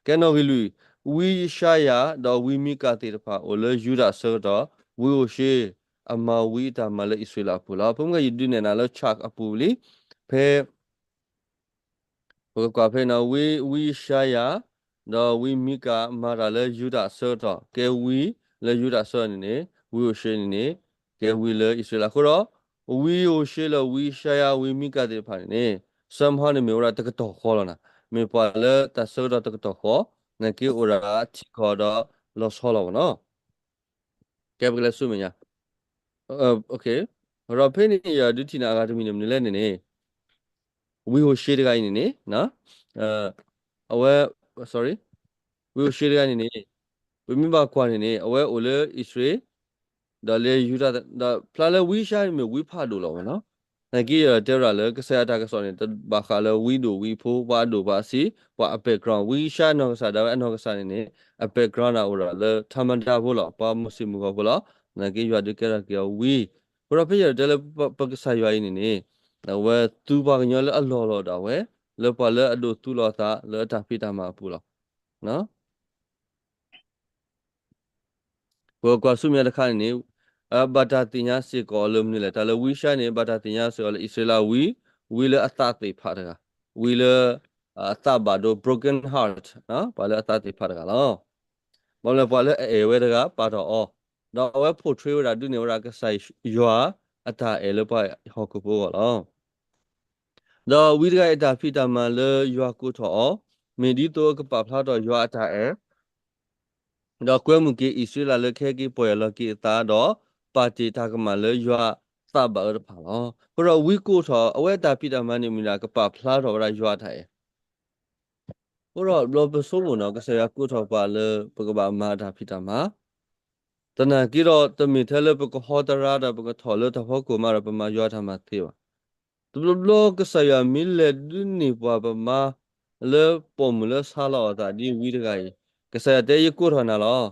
ကဲနီၣ်ဂံၢ်လွံၢ်, ဝံယၡါယၤ ဒီးဝံမံကၤသ့ၣ်တဖၣ် အိၣ်လၢယူဒၤအဆၢကတီၢ်, ဝံဧိၤၡ့ အမၤဝံအတၢ်မၤလၢအံၣ်စရ့လးအပူၤလီၤ. ဖဲမုၢ်ဂီၤ ယဒုးနဲၣ်နၤလၢ chart အပူၤလံ, ဖဲ ပကကွၢ်ဖဲန့ၣ် ဝံ ဝံယၡါယၤ ဒီးဝံမံကၤ မၤတၢ်လၢယူဒၤအဆၢကတီၢ်, ကဲဝံလၢယူဒၤအဆၢန့ၣ်န့ၣ် ဝံဧိၤၡ့န့ၣ်န့ၣ် ကဲဝံလၢအံၣ်စရ့လး. အဃိဒီး ဝံဧိၤၡ့လၢဝံယၡါယၤ ဝံမံကၤသ့ၣ်တဖၣ်န့ၣ်န့ၣ် စၢမဟီန့ၣ်မ့ၢ်ဝဲဒၣ်တကတီၢ်ဃီလီၤနၤ, မ့ၢ်ပှၤလၢတၢ်ဆၢကတီၢ်တကတီၢ်ဃီ, နာ်က့အိၣ်ဒၣ်ထံကီၢ်ဒီးလီၤဆီလီၤဘၣ်နီၤ. ကဲပကလဲၤဆူမဲာ်ညါ, ဒီးဖဲန့ၣ် ယဒုးထံၣ်န့ၢ်အဂၤတမံၤန့ၣ် မနုၤလဲၣ်န့ၣ်န့ၣ် ဝံဧိၤၡ့တဂၤအံၤန့ၣ်န့ၣ် အဝဲ sorry, ဝံဧိၤၡ့တဂၤန့ၣ်န့ၣ် ပမ့ၢ်ဘၣ်ကွၢ်န့ၣ်န့ၣ် အဝဲအိၣ်လၢအံၣ်စရ့လး ဒီးလၢယူဒၤ ဒီးဖျါလၢဝံယၡါယၤန့ၣ်မ့ၢ်ဝံဖးဒိၣ်လီၤဘၣ်နီၤ. နာ်က့ယတဲဝဲဒၣ်လၢကစၢ်ယွၤတၢ်ကစီၣ်န့ၣ် တဘၣ်ဃးလၢဝံဒိၣ်ဝံဖိ ပှၤအဒိၣ်ပှၤအဆံး ပှၤအ background, ဝံယၡါယၤနီၢ်ကစၢ်ဒၣ်ဝဲအနီၢ်ကစၢ်န့ၣ်န့ၣ် အ background န့ၣ်အိၣ်ဒၣ်လၢ ထးမဒါ ဖိလီၤ, ပှၤမုၢ်ဆ့ၣ်မုၢ်ဂီၤဖိလီၤ. နာ်က့ယွၤဒုးကဲထီၣ်က့ၤအီၤဝံ, အဃိဒီးဖဲယတဲလၢပကစၢ်ယွၤအံၤန့ၣ်န့ၣ် အဝဲသူပှၤကညီလၢအလီၢ်လီၤဒၣ်ဝဲ လၢပှၤလၢအဒိးသူလီၤအသးလၢအတၢ်ဖံးတၢ်မၤအပူၤလီၤ. ပကွၢ်ဆူမဲာ်ညါတခါန့ၣ်န့ၣ် ဘၣ်တၢ်သ့ၣ်ညါစ့ၢ်ကီးအီၤလၢမနုၤလဲၣ်, တၢ်လၢဝံယၡါယၤန့ၣ် ဘၣ်တၢ်သ့ၣ်ညါစ့ၢ်ကီးလၢအံၣ်စရ့လးဝံ, ဝံလၢအသးသ့ၣ်ဖးတဂၤ, ဝံလၢ အသးဘၣ်ဒိ broken heart, ပှၤလၢအသးသ့ၣ်ဖးတဂၤလီၤ. ဘၣ်မနုၤလဲၣ် ပှၤလၢအအဲၣ်ဝဲတဂၤပာ်ထီၣ်အီၤ, ဒီးအဝဲ portray ဝဲဒၣ်ဒုးနဲၣ်ဝဲဒၣ်ကစၢ်ယွၤအတၢ်အဲၣ်လၢပှၤဟီၣ်ခိၣ်ဖိအဂီၢ်လီၤ. ဒီးဝံတဂၤအံၤအတၢ်ဖံးတၢ်မၤလၢယွၤကိးထီၣ်အီၤ, မ့ၢ်ဒ်သိးအကပာ်ဖျါထီၣ်ယွၤအတၢ်အဲၣ် ဒီးကွဲမုာ်က့ၤအံၣ်စရ့လးလၢကဟဲက့ၤပီၢ်ယၢ်လီၤက့ၤအသးဒီး ပာ်တ့ၢ်တၢ်ကမၣ်လၢယွၤသးဘၣ်အၢတဖၣ်လီၤ. အဃိဒီးဝံကိးထီၣ်အဝဲအတၢ်ဖံးတၢ်မၤန့ၣ် မ့ၢ်ဒၣ်ကပာ်ဖျါထီၣ်ဝဲဒၣ်ယွၤအတၢ်အဲၣ်. အဃိဒီးဘျီပဆိကမိၣ်နီၤ ကစၢ်ယွၤကိးထီၣ်ပှၤလၢပကဘၣ်မၤတၢ်ဖံးတၢ်မၤ, သနာ်က့ဒီး တမ့ၢ်ထဲလၢပကဟီတရါဒီးပကထီၣ်လၢတၢ်ဖီခိၣ်မးဒီးပမၤယွၤတၢ်မၤသ့ဘၣ်. တဘျီဘျီကစၢ်ယွၤမ့ၢ်လဲၤဒုးန့ၢ်ပှၤပမါလၢပိာ်မုၣ်လၢဆါလီၤအသးဒ်ဝံတဂၤအံၤ, ကစၢ်ယွၤတဲယကိးထီၣ်နၤလီၤ.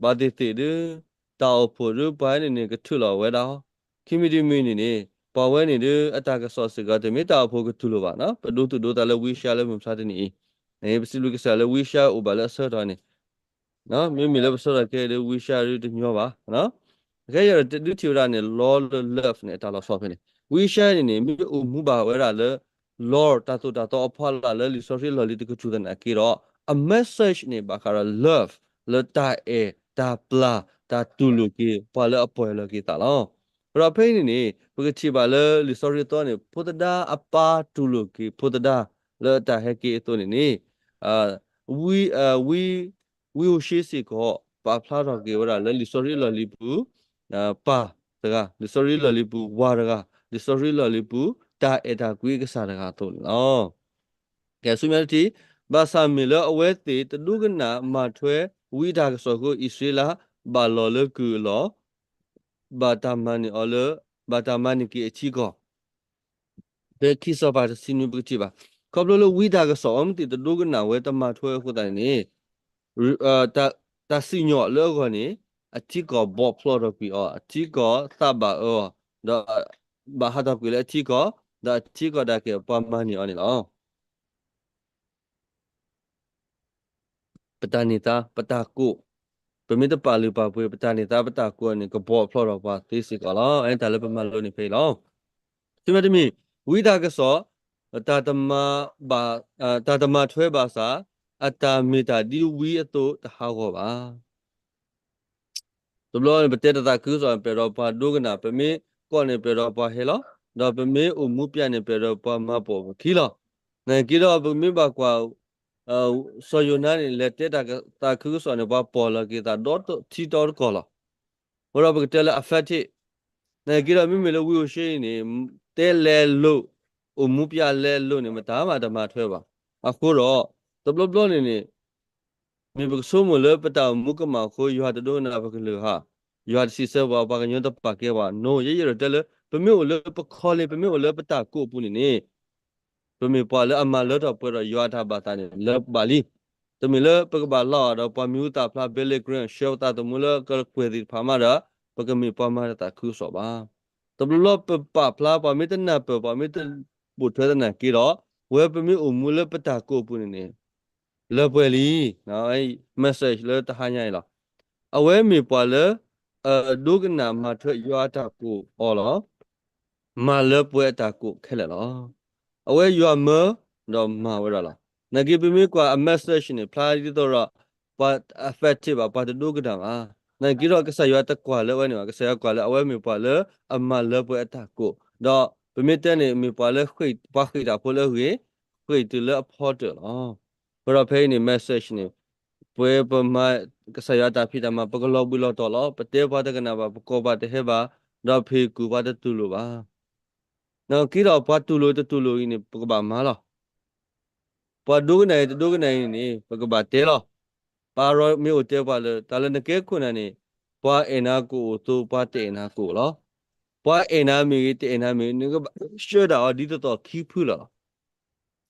ဘၣ်သ့ၣ်သ့ၣ်ဒုး တၢ်အိၣ်ဖှိၣ်ဒုးပှၤန့ၣ်န့ၣ်ကထုးလီၤဝဲဒၣ်အီၤ, ခံမံၤတမံၤန့ၣ်န့ၣ် ပှၤဝဲန့ၣ်ဒုးအတၢ်ကစီၣ်စ့ၢ်ကီးတမ့ၢ်တၢ်အိၣ်ဖှိၣ်ကတူၢ်လိာ်ဘၣ်နီၤ, ပဒိသူၣ်ဒိသးလၢဝံယၡါယၤလၢမုၢ်မဆါတနံၤအံၤ, ပစံးဘျုးကစၢ်ယွၤလၢဝံယၡါယၤအိၣ်ဘၣ်လၢအဆၢကတီၢ်န့ၣ် မ့မ့ၢ်လၢပဆၢထီၣ်ခဲအံၤဒုး ဝံယၡါယၤဒုးတညီဘၣ်. ခဲအံၤဒုးထံၣ်ဝဲဒၣ်န့ၣ် law လၢ love န့ၣ် အတၢ်လီၤဆီဖဲန့ၣ်, ဝံယၡါယၤန့ၣ်န့ၣ် မ့ၢ်အိၣ်မူဘၣ်ဝဲဒၣ်လၢ law တၢ်သိၣ်တၢ်သီအဖီလာ်လၢလံာ်စီဆှံလီၢ်လံၤတကတြူၢ်သနာ်က့ဒီး အ message န့ၣ် ဘၣ်ဃးဒီး love လၢတၢ်အဲၣ် တၢ်ပျၢ် တၢ်တူၢ်လိာ်က့ၤ ပှၤလၢအပီၢ်ယၢ်လီၤက့ၤသးလီၤ. ဒီးဖဲအံၤန့ၣ်န့ၣ် ပကထံၣ်ဘၣ်လၢလံာ်စီဆှံအသီန့ၣ် ဖိသဒါအပၢ်တူၢ်လိာ်က့ၤဖိသဒါလၢအတၢ်ဟဲက့ၤအသိးန့ၣ်န့ၣ် ဝံ ဝံ ဝံဧိၤၡ့စ့ၢ်ကီး ပာ်ဖျါထီၣ်က့ၤဝဲဒၣ်လၢလံာ်စီဆှံအလီၢ်လံၤပူၤ ပၢ်တဂၤ, လံာ်စီဆှံအလီၢ်လံၤပူၤဝၤတဂၤ, လံာ်စီဆှံအလီၢ်လံၤပူၤ တၢ်အဲၣ်တၢ်ကွံအကစၢ်တဂၤအသိးန့ၣ်လီၤ. ကဲ ဆူမဲာ်တထံၣ်, ဘၣ်ဆၣ်မ့ၢ်လၢအဝဲသ့ၣ်တဒိကနၣ်မၤထွဲဝံအတၢ်ကစီၣ်အဃိ အံၣ်စရ့လးဘၣ်လီၤလၢကုၢ်အလီၢ် ဘၣ်တၢ်မၤန့ၢ်အီၤလၢ ဘၣ်တၢ်မၤန့ၢ်က့ၤအထံကီၢ် ဖဲခံစီၤပၤတဆံနွံပကထံၣ်ဘၣ်. ခီဖျိလၢဝံတၢ်ကစီၣ်အီၤမ့ၢ်သ့ၣ်တဒိကနၣ်ဝဲတမၤထွဲအဃိသတးန့ၣ်န့ၣ် တၢ်စံၣ်ညီၣ်လၢအဂီၢ်န့ၣ် အထံကီၢ်ဘီၣ်ဖျိးထီၣ်ကွံာ်အီၤ, အထံကီၢ်သးဘၣ်အၢအီၤ, ဒီးဘၣ်ဟးထီၣ်ကွံာ်လၢအထံကီၢ်, ဒီးအထံကီၢ်ဒၣ်ကဲပှၤမၤန့ၢ်အီၤန့ၣ်လီၤ. ပတၢ်န့ၢ်သါ ပတၢ်ကိး, ပမ့ၢ်တပာ်လုၢ်ပာ်ပှ့ၤ ပတၢ်န့ၢ်သါပတၢ်ကိးန့ၣ် ကဘီၣ်ဖျိးထီၣ်ပှၤသ့စ့ၢ်ကီးလီၤ. အဲတၢ်လၢပမၤလိန့ၢ်ဖဲအံၤလီၤ. ဆူမဲာ်တမံၤ, ဝံတၢ်ကစီၣ် တၢ်တမၤဘၣ် တၢ်တမၤထွဲဘၣ်ဆၣ် အတၢ်မ့ၢ်တၢ်ဒ်ဝံအသိးတဟးဂီၤဘၣ်. တဘျီန့ၣ် ပတဲတၢ်သးခုကစီၣ်န့ၣ် ပှဲၤဒီးပှၤဒိကနၣ်, ပမ့ၢ်ကိးန့ၣ် ပှဲၤဒီးပှၤဟဲလီၤ, ဒီးပမ့ၢ်အိၣ်မူပျဲန့ၣ် ပှဲၤဒီးပှၤမၤပိာ်ပခံလီၤ. နာ်က့ဒီးပမ့ၢ်ဘၣ်ကွၢ် စီၤယိၤနါန့ၣ် လဲၤတဲတၢ်သးခုကစီၣ်န့ၣ် ပှၤပိာ်လီၤက့ၤသးဒီထံဒီတကီၢ်လီၤ. အဃိဒီးပကတဲလၢ affected, နာ်က့ဒီးမ့မ့ၢ်လၢဝံဧိၤၡ့အံၤန့ၣ် တဲလဲၤလိာ်, အိၣ်မူပျဲလဲၤလိာ်န့ၣ် မတၤမးတမၤထွဲဘၣ်. အဃိဒီး တဘျီဘျီန့ၣ်န့ၣ် မ့ၢ်ပကဆိကမိၣ်လၢပတၢ်အိၣ်မူကမၣ်အဃိ ယွၤတဒိကနၣ်ပကလုၢ်ဟါ, ယွၤတစံးဆၢပှၤ, ပှၤကညီတပာ်ကဲပှၤ, no, ယဲယအဲၣ်ဒိးတဲလၢ ပမ့ၢ်အိၣ်လၢပ calling, ပမ့ၢ်အိၣ်လၢပတၢ်ကိးအပူၤန့ၣ်န့ၣ် ပမ့ၢ်ပှၤလၢအမၤလၢထီၣ်ပှဲၤဒီးယွၤအတၢ်ဘၣ်သးန့ၣ် လၢပဘၣ်လံ. တမ့ၢ်လၢပကဘၣ်လီၤဂာ်ဒီးပှၤမံၤဟူသၣ်ဖျါ Billy Graham ဆှၢပသးသမူလၢကကွဲၢ်သ့ၣ်တဖၣ်မးဒီး ပကမ့ၢ်ပှၤမၤတၢ်သးခုကစီၣ်ဘၣ်. တဘျီဘျီပပာ်ဖျါ ပှၤမ့ၢ်တနၢ်ပၢၢ် ပှၤမ့ၢ်တပိာ်ထွဲသနာ်က့ဒီး ဝဲပမ့ၢ်အိၣ်မူလၢပတၢ်ကိးအပူၤန့ၣ်န့ၣ် လၢပှဲၤလံ message လၢတဟါညါအံၤလီၤ. အဝဲမ့ၢ်ပှၤလၢ အဒိကနၣ်မၤထွဲယွၤအတၢ်ကိးအီၤလီၤ. မၤလၢပှဲၤအတၢ်ကိးခဲလၢာ်လီၤ. အဝဲယွၤမၢဒီးမၤဝဲဒၣ်လီၤ. နာ်က့ပမ့ၢ်ကွၢ်အ message န့ၣ် ဖျါဒ်သိးဒီး ပှၤ affected ဘၣ် ပှၤတဒိကနၣ်ဘၣ်. နာ်က့ဒီးကစၢ်ယွၤတကွၢ်လၢအဝဲန့ၣ်ဘၣ်. ကစၢ်ယွၤကွၢ်လၢအဝဲမ့ၢ်ပှၤလၢအမၤလၢပှဲၤအတၢ်ကိး, ဒီးပမ့ၢ်တဲန့ၣ် မ့ၢ်ပှၤလၢ ပှၤဃ့ၢ်တၢ်ဖိလၢအဂ့ၤ, ဃ့ၢ်တုၤလၢအဖီတၢၣ်လီၤ. အဃိဒီးဖဲအံၤန့ၣ် message န့ၣ် ပှဲၤပမၤ ကစၢ်ယွၤအတၢ်ဖံးတၢ်မၤ ပကလီၤဘှံးလီၤတီၤလီၤ. ပတဲပှၤတကနၣ်ဘၣ်, ပကိးပှၤတဟဲဘၣ်, ဒီးပဟ့ၣ်ကူၣ်ပှၤတတူၢ်လိာ်ဘၣ်. နာ်က့ဒီးပှၤတူၢ်လိာ်တတူၢ်လိာ်အံၤန့ၣ် ပကဘၣ်မၤလီၤ. ပှၤဒိကနၣ်အံၤတဒိကနၣ်အံၤန့ၣ် ပကဘၣ်တဲလီၤ. ပၢ်ရီမ့ၢ်အိၣ်တဲပှၤလၢ တၢ်လၢနကဲခိၣ်နၢ်န့ၣ် ပှၤအဲၣ်နၤကအိၣ်အသိး ပှၤတအဲၣ်နၤကအိၣ်လီၤ. ပှၤအဲၣ်နၤမ့ၢ်ဂ့ၤ တအဲၣ်နၤမ့ၢ်ဂ့ၤ နကဘၣ်ဆှၢဒၣ်အီၤဒ်သိးသိးခံဖုလီၤလီၤ.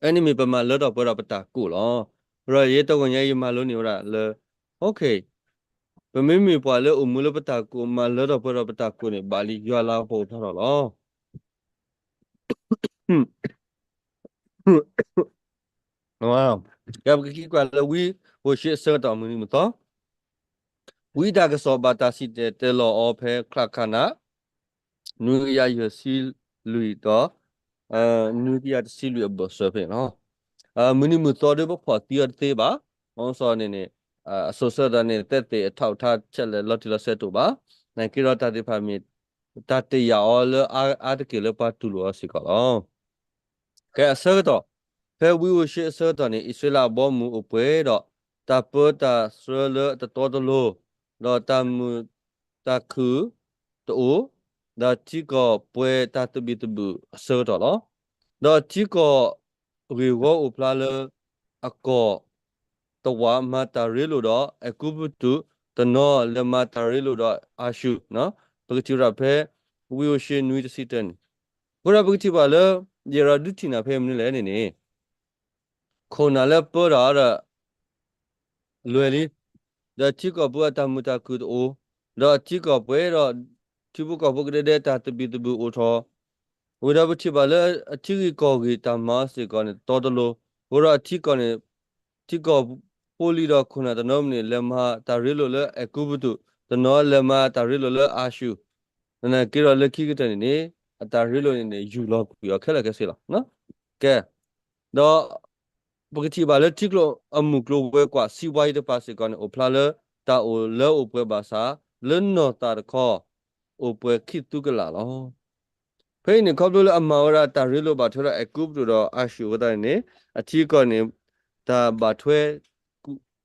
အန့ၣ်မ့ၢ်ပမၤလၢထီၣ်ပှဲၤဒီးပတၢ်ကိးလီၤ. ဒီးယဲတဂီၤညါအံၤယမၤလိန့ၢ်ဝဲဒၣ်လၢ okay, ပမ့မ့ၢ်ပှၤလၢအိၣ်မူလၢပတၢ်ကိး မၤလၢထီၣ်ပှဲၤဒီးပတၢ်ကိးန့ၣ် ဘၣ်လံ ယွၤလၤကပီၤအိၣ်ဖျါထီၣ်လီၤ. ကဲ ပကက့ၤကွၢ်လၢဝံဧိၤၡ့အဆၢကတီၢ်မုၢ်နံၤမုၢ်သီ, ဝံတၢ်ကစီၣ်ဘၣ်တၢ်စံၣ်တဲၤတဲလီၤအီၤဖဲချၣ်ခနး နွံကယၤယဲၢ်ဆံလွံၢ်ဒီး နွံကယၤတဆံလွံၢ်အဘၢၣ်စၢၤဖဲန့ၣ်လီၤ. မုၢ်နံၤမုၢ်သီဒီးပဖီၣ်သံအီၤတသ့ဘၣ်. အီၤစီၤန့ၣ်န့ၣ် အစိၤဆၢကတီၢ်န့ၣ် သက်သေအထောက်အထား အချက်အလက် လီၤတံၢ်လီၤဆဲးတအိၣ်ဘၣ်. နာ်က့ဒီးတၢ်သ့ၣ်တဖၣ်မ့ၢ် တၢ်တယာ်အီၤလၢအါတက့ၢ်လၢပှၤတူၢ်လိာ်အီၤစ့ၢ်ကီးလီၤ. ကဲအဆၢကတီၢ်, ဖဲဝံဧိၤၡ့အဆၢကတီၢ်န့ၣ် အံၣ်စရ့လးအဘီအမုၢ်အိၣ်ပှဲၤဒီး တၢ်ပၢတၢ်ဆှၢလၢအတတီတလိၤ, ဒီးတၢ်မုာ်တၢ်ခုၣ်တအိၣ်, ဒီးထံကီၢ်ပှဲၤတၢ်သဘံၣ်သဘုၣ်အဆၢကတီၢ်လီၤ. ဒီးထံကီၢ်ဂ့ၢ်ဝီအိၣ်ဖျါလၢအကီၢ် တဝာ် မၤတၢ်ရ့လိာ်ဒီးအဲၤကူပတူး, တနီၤလဲၤမၤတၢ်ရ့လိာ်ဒီးအၤၡူၢ်, ပကထံၣ်ဝဲဒၣ်ဖဲ ဝံဧိၤၡ့နွံတဆံတၢန့ၣ်, အဃိဒီးပကထံၣ်ဘၣ်လၢ ယဲၢ်ရၤဒုးထံၣ်နၤဖဲမနုၤလဲၣ်န့ၣ်န့ၣ် ခိၣ်နၢ်လၢပၢတၢ်ဒီး လွဲၢ်လံ, ဒီးထံကီၢ်ပူၤအတၢ်မုာ်တၢ်ခုၣ်တအိၣ်, ဒီးထံကီၢ်ပှဲၤဒီး ထံဖိကီၢ်ဖိကဒဲကဒဲတၢ်သဘံၣ်သဘုၣ်အိၣ်ထီၣ်, ဝံၤဒီးပထံၣ်ဘၣ်လၢအထံဂ့ၢ်ကီၢ်ဂ့ၢ်တၢ်မၤအီၤစ့ၢ်ကီးန့ၣ် တတီတလိၤ, အဃိဒီးအထံကီၢ်န့ၣ် ထံကီၢ်ဖိလံၤဒီးခိၣ်နၢ်တနီၤန့ၣ် လဲၤမၤတၢ်ရ့လိာ်လၢအဲၤကူပတူး, တနီၤလဲၤမၤတၢ်ရ့လိာ်လၢအၤၡူၢ်, သနာ်က့ဒီးလၢခံကတၢၢ်န့ၣ်န့ၣ် အတၢ်ရ့လိာ်န့ၣ်န့ၣ် ယူၢ်လီၤကွံာ်အီၤခဲလၢာ်ခဲဆ့လီၤ. ကဲ ဒီး ပကထံၣ်ဘၣ်လၢထံကျိအမုၢ်ကျိၤဝဲၤကွာ် စီးပွားရေး တဖၣ်စ့ၢ်ကီးန့ၣ် အိၣ်ဖျါလၢတၢ်အိၣ်လၢအိၣ်ပှဲၤဘၣ်ဆၣ် လၢနီၢ်သးတခီ အိၣ်ပှဲၤခံသူကလးလီၤ. ဖဲအံၤန့ၣ် ခီဖျိလၢအမၤဝဲဒၣ်တၢ်ရ့လိာ်ဘၣ်ထွဲဒီးအဲၤကူပတူးဒီးအၤၡူၢ်အဃိသတးန့ၣ်န့ၣ် အထံကီၢ်န့ၣ် တၢ်ဘၣ်ထွဲ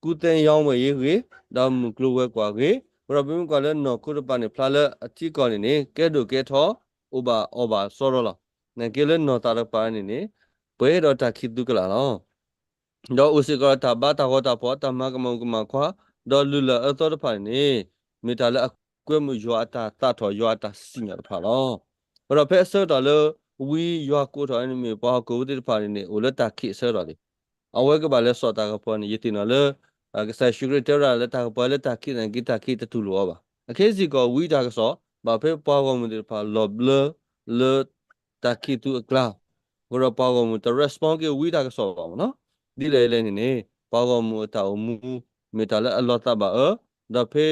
ကူးသန်းရောင်းဝယ်ရေးဂ့ၤ, ဒီးမုၢ်ကျိၤဝဲၤကွာ်ဂ့ၤ, အဃိဒီးပမ့ၢ်ကွၢ်လၢနီၢ်ခိတဖၣ်န့ၣ် ဖျါလၢအထံကီၢ်န့ၣ်န့ၣ် ကဲဒိၣ်ကဲထီ အိၣ်ဘၣ်အီၣ်ဘၣ်စီဒီလီၤ. နာ်က့လၢနီၢ်သးတကပၤန့ၣ်န့ၣ် ပှဲၤဒီးတၢ်ခံသူကလးလီၤ. ဒီးအိၣ်စ့ၢ်ကီးဒီးတၢ်ဘါတၢ်ဂီၤတၢ်ဖီၣ် တၢ်မၤကမၣ်ကမၣ်ခွါ, ဒီးလုၢ်လၢ်အၢသီတဖၣ်န့ၣ်န့ၣ် မ့ၢ်တၢ်လၢအကွဲမုာ်ယွၤအတၢ်သးထီၣ် ယွၤအတၢ်စံၣ်ညီၣ်တဖၣ်လီၤ. အဃိဒီးဖဲအဆၢကတီၢ်လၢ ဝံယွၤကိးထီၣ်န့ၣ်မ့ၢ်ပှၤဟီၣ်ခိၣ်ဖိသ့ၣ်တဖၣ်န့ၣ်န့ၣ် အိၣ်လၢတၢ်ခံးအဆၢကတီၢ်လံ. အဝဲကဘၣ်လဲၤစိာ်တၢ်ကပီၤန့ၣ် ယသ့ၣ်နီၣ်လၢ ကစၢ်ယ့ၣ်ၡူးခရံာ်တဲဝဲဒၣ်လၢတၢ်ကပီၤလၢတၢ်ခံးသနာ်က့ တၢ်ခံးတတူၢ်လိာ်အီၤဘၣ်. အခဲစ့ၢ်ကီးဝံတၢ်ကစီၣ် ဘၣ်ဖဲပှၤဂီၢ်မုၢ်သ့ၣ်တဖၣ်လီၤဘျၢလၢ တၢ်ခံးသူအကျါ, အဃိဒီးပှၤဂီၢ်မုၢ်တ respond က့ၤဝံတၢ်ကစီၣ်ဘၣ်မ့ၢ်နီၤ. ဒ်လဲၣ်ဒ်လဲၣ်န့ၣ်န့ၣ် ပှၤဂီၢ်မုၢ်အတၢ်အိၣ်မူ မ့ၢ်တၢ်လၢအလီၤသးဘၣ်အၢ, ဒီးဖဲ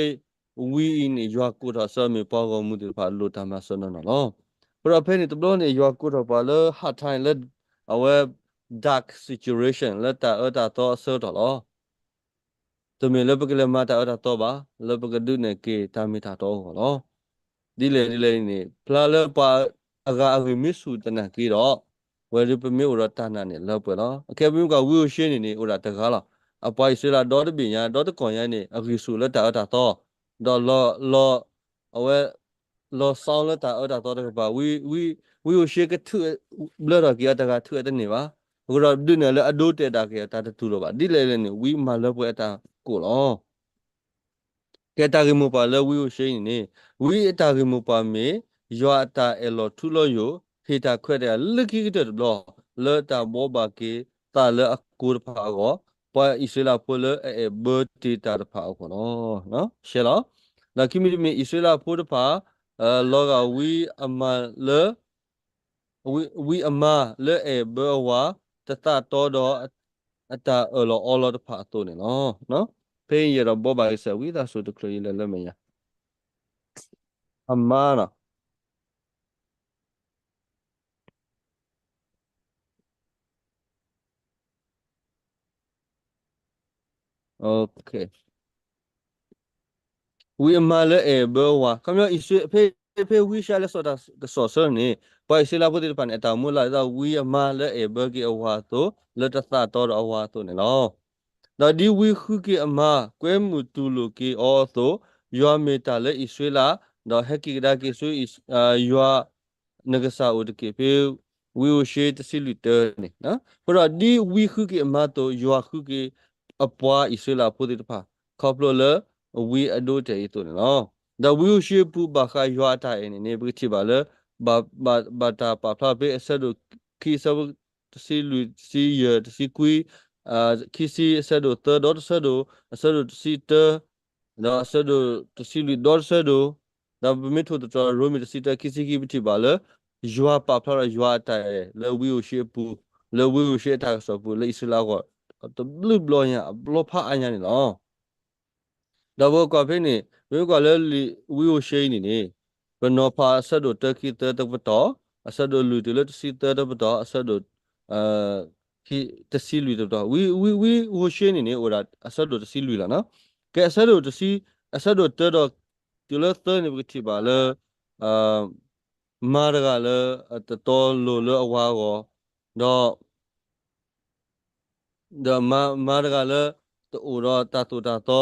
ဝံအံၤန့ၣ် ယွၤကိးထီၣ်အဆၢမ့ၢ်ပှၤဂီၢ်မုၢ်သ့ၣ်တဖၣ်လိၣ်တၢ်မၤစၢၤနီၢ်နီၢ်လီၤ. အဃိဒီးဖဲန့ၣ်တဘျီန့ၣ် ယွၤကိးထီၣ်ပှၤလၢ hard time လၢ အဝဲ dark situation လၢတၢ်အၢတၢ်သီအဆၢကတီၢ်လီၤ. တမ့ၢ်လၢပကလဲၤမၤတၢ်အၢတၢ်သီဘၣ်, လၢပကဒုးနဲၣ်က့ၤတၢ်မ့ၢ်တၢ်တီအဂီၢ်လီၤ. ဒ်လဲၣ်ဒ်လဲၣ်န့ၣ် ဖျါလၢပှၤအဂၤအဂ့ၢ်မ့ၢ်ဆူၣ်သနာ်က့ဒီး ဝဲဒၣ်ပမ့ၢ်အိၣ်ဒီးတၢ်နာ်န့ၣ်လၢပှဲၤလီၤ. အခဲပမ့ၢ်ကွၢ်ဝံအိၣ်ၡ့န့ၣ်န့ၣ် အိၣ်ဒၣ်တဂၤလီၤ. အပှၤအံၣ်စရ့လးဒီတဘ့ၣ်ညါ ဒီတကီၢ်ညါန့ၣ် အဂံၢ်ဆူၣ်လၢတၢ်အၢတၢ်သီ, ဒီးလီၤ လီၤ အဝဲ လီၤဆီလၢတၢ်အၢတၢ်သီတကပၤ, ဝံ ဝံ ဝံအိၣ်ၡ့ကထုးဘျၢထီၣ်က့ၤအတဂၤထုးအတန့ၢ်ဘၣ်. အဃိဒီးဒုးနဲၣ်လၢအဒိတဲာ်ဒၣ်က့ၤအတၢ်တတူၢ်လိာ်ဘၣ်. ဒ်လဲၣ်လဲၣ်န့ၣ် ဝံမၤလၢပှဲၤအတၢ်ကိၢ်လီၤ. ကဲတၢ်ဂ့ၢ်မိၢ်ပှၢ်လၢဝံအိၣ်ၡ့အံၤန့ၣ်န့ၣ် ဝံအတၢ်ဂ့ၢ်မိၢ်ပှၢ်မ့ၢ် ယွၤအတၢ်အဲၣ်လီၤထူလီၤယိာ် ဟ့ၣ်တၢ်ခွဲးတၢ်ယာ်လၢခံကတၢၢ်တဘျီ လၢတၢ်ဘိးဘၣ်က့ၤသးလၢအကိတဖၣ်အဂီၢ်, ပှၤအံၣ်စရ့လးဖိလၢအအဲၣ်ဘၢတ့ၢ်တၢ်တဖၣ်အဂီၢ်လီၤ. ရှဲလီၤ. ဒီးခံမံၤတမံၤအံၣ်စရ့လးဖိတဖၣ် လီၤဂာ်ဝံအမါလၢ ဝံ ဝံအမါလၢအဲၣ်ဘၢအဝၤ တသးတီဒီးအတၢ်အၢၣ်လီၤအီလီၤတဖၣ်အသိးန့ၣ်လီၤ. ဖဲအံၤယအဲၣ်ဒိးဘိးဘၣ်ကစၢ်ဝံသးစူၤတချုးယလဲၤလၢမဲာ်ညါ အမါနီၤ. ဝံအမါလၢအဲၣ်ဘၢဝၤ ခီပညီ ဖဲ ဖဲဝံရှါလၢစိာ်တၢ်ကစီၣ်ဆၢန့ၣ် ပှၤအံၣ်စရ့လးဖိသ့ၣ်တဖၣ်န့ၣ် အတၢ်အိၣ်မူလၢဒ်သိးဝံအမါလၢအဲၣ်ဘၢက့ၤအဝၤအသိး လၢတသးတီဒီးအဝၤအသိးန့ၣ်လီၤ. ဒီးဒ်ဝံဃုက့ၤအမါ ကွဲမုာ်တူၢ်လိာ်က့ၤအီၤအသိး, ယွၤမ့ၢ်တၢ်လၢအံၣ်စရ့လး, ဒီးဟဲက့ၤကဒါက့ၤဆူ ယွၤ နကစၢ်အိၣ်တက့ၢ် ဖဲ ဝံအိၣ်ၡ့တဆံလွံၢ်တၢန့ၣ်, အဃိဒီးဒ်ဝံဃုက့ၤအမါအသိး ယွၤဃုက့ၤအပှၤအံၣ်စရ့လးဖိသ့ၣ်တဖၣ် ခီဖျိလၢဝံအဒိအတဲာ်အံၤအသိးန့ၣ်လီၤ. ဒီးဝံအိၣ်ၡ့အပူၤဘၣ်ဃးယွၤအတၢ်အဲၣ်န့ၣ်န့ၣ် ပကထံၣ်ဘၣ်လၢ ဘၣ် ဘၣ် ဘၣ်တၢ်ပာ်ဖျါဖဲအဆၢဒိၣ်ခံ အဆၢဖိတဆံလွံၢ် တဆံယဲၢ် တဆံခွံ ခံဆံ အဆၢဒိၣ်သၢ ဒီတဆၢဒိၣ် အဆၢဒိၣ်တဆံတၢ ဒီးအဆၢဒိၣ်တဆံလွံၢ် ဒီတဆၢဒိၣ်, ဒီးပမ့ၢ်ထိၣ်သတြီၤရိမ့ၤတဆံတၢ ခံဆံခံ ပထံၣ်ဘၣ်လၢ ယွၤပာ်ဖျါထီၣ်ယွၤအတၢ်အဲၣ်လၢဝံအိၣ်ၡ့အပူၤ, လၢဝံအိၣ်ၡ့အတၢ်ကစီၣ်ပူၤ လၢအံၣ်စရ့လးအဂီၢ် တဘျုးဘျီညါ အဘျီဖးအါညါန့ၣ်လီၤ. ဒီးပကွၢ်ဖဲန့ၣ် ပမ့ၢ်ကွၢ်လၢဝံအိၣ်ၡ့အံၤန့ၣ်န့ၣ် ပနီၤဖးအဆၢဒိၣ်တၢ ခံ သၢ တပတီၢ်, အဆၢဒိၣ်လွံၢ်တုၤလၢတဆံသၢ တပတီၢ်, အဆၢဒိၣ် တဆံလွံၢ်တပတီၢ်, ဝံ ဝံ ဝံအိၣ်ၡ့န့ၣ်န့ၣ် အိၣ်ဒၣ်အဆၢဒိၣ်တဆံလွံၢ်လီၤနီၤ. ကဲအဆၢဒိၣ်တဆံ အဆၢဒိၣ်တၢဒီး တုၤလၢသၢန့ၣ် ပကထံၣ်ဘၣ်လၢ မါတဂၤလၢ တတီလိၤလၢအဝၤအဂီၢ်, ဒီး ဒီးမါ မါတဂၤလၢ တအိၣ်ဒီးတၢ်သိၣ်တၢ်သီ,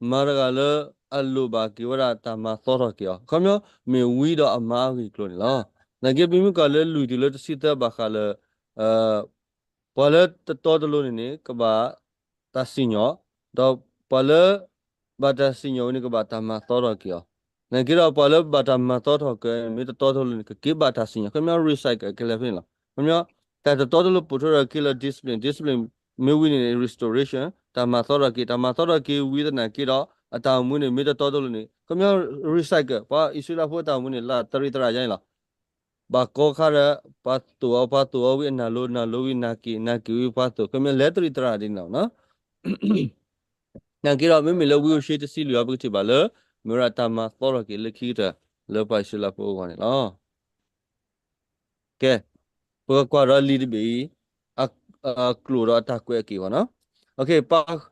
မါတဂၤလၢ အလိၣ်ဘၣ်က့ၤဝဲဒၣ်တၢ်မၤသီထီၣ်က့ၤအီၤ, ခီပညီ မ့ၢ်ဝံဒီးအမါအဂ့ၢ်အကျိၤန့ၣ်လီၤ. နာ်က့ ပမ့ၢ်ကွၢ်လၢလွံၢ်တုၤလၢတဆံသၢ ဘၣ်ဃးလၢ ပှၤလၢတတီတလိၤန့ၣ်န့ၣ် ကဘၣ်တၢ်စံၣ်ညီၣ်, ဒီးပှၤလၢ ဘၣ်တၢ်စံၣ်ညီၣ်ဝဲန့ၣ် ကဘၣ်တၢ်မၤသီထီၣ်က့ၤအီၤ, နာ်က့ဒီးပှၤလၢဘၣ်တၢ်မၤသီထီၣ်က့ၤ မ့ၢ်တတီတလိၤန့ၣ် ကက့ၤဘၣ်တၢ်စံၣ်ညီၣ်, ခီပညီ recycle ကလဲၤဖဲန့ၣ်လီၤ. ခီပညီ တၢ်တတီတလိၤပိာ်ထွဲထီၣ်က့ၤလၢ discipline, discipline မ့ၢ်ဝံၤန့ၣ် restoration တၢ်မၤသီထီၣ်က့ၤ, တၢ်မၤသီထီၣ်က့ၤဝံသနာ်က့ဒီး အတၢ်အိၣ်မူန့ၣ် မ့ၢ်တတီတလိၤန့ၣ် ခီပညီ recycle ပှၤအံၣ်စရ့လးဖိအတၢ်အိၣ်မူန့ၣ် လၢသရံးသရၣ်ယါန့ၣ်လီၤ. ဘၣ်ကီခါဒီး ပှၤသိၣ်အီၤ ပှၤသိၣ်အီၤဝံၤ အနၢ်လိၤ နၢ်လိၤဝံၤ နၢ်က့ၤ နၢ်က့ၤဝံၤ ပှၤသိၣ် ခီပညီ လဲၤသရံးသရၣ်ဒ်န့ၣ်လီၤ. နာ်က့ဒီး မ့မ့ၢ်လၢဝံအိၣ်ၡ့တဆံလွံၢ်အံၤ ပကထံၣ်ဘၣ်လၢ မ့ၢ်ဝဲဒၣ်တၢ်မၤသီထီၣ်က့ၤလၢခံကတၢၢ် လၢပှၤအံၣ်စရ့လးဖိအဂီၢ်န့ၣ်လီၤ. ကဲ, ပကကွၢ်ဒီးလံာ်တဘ့ၣ်အံၤ အကျိာ်ဒီးအတၢ်ကွဲးအက့ၢ်အဂီၤနီၤ. ပှၤ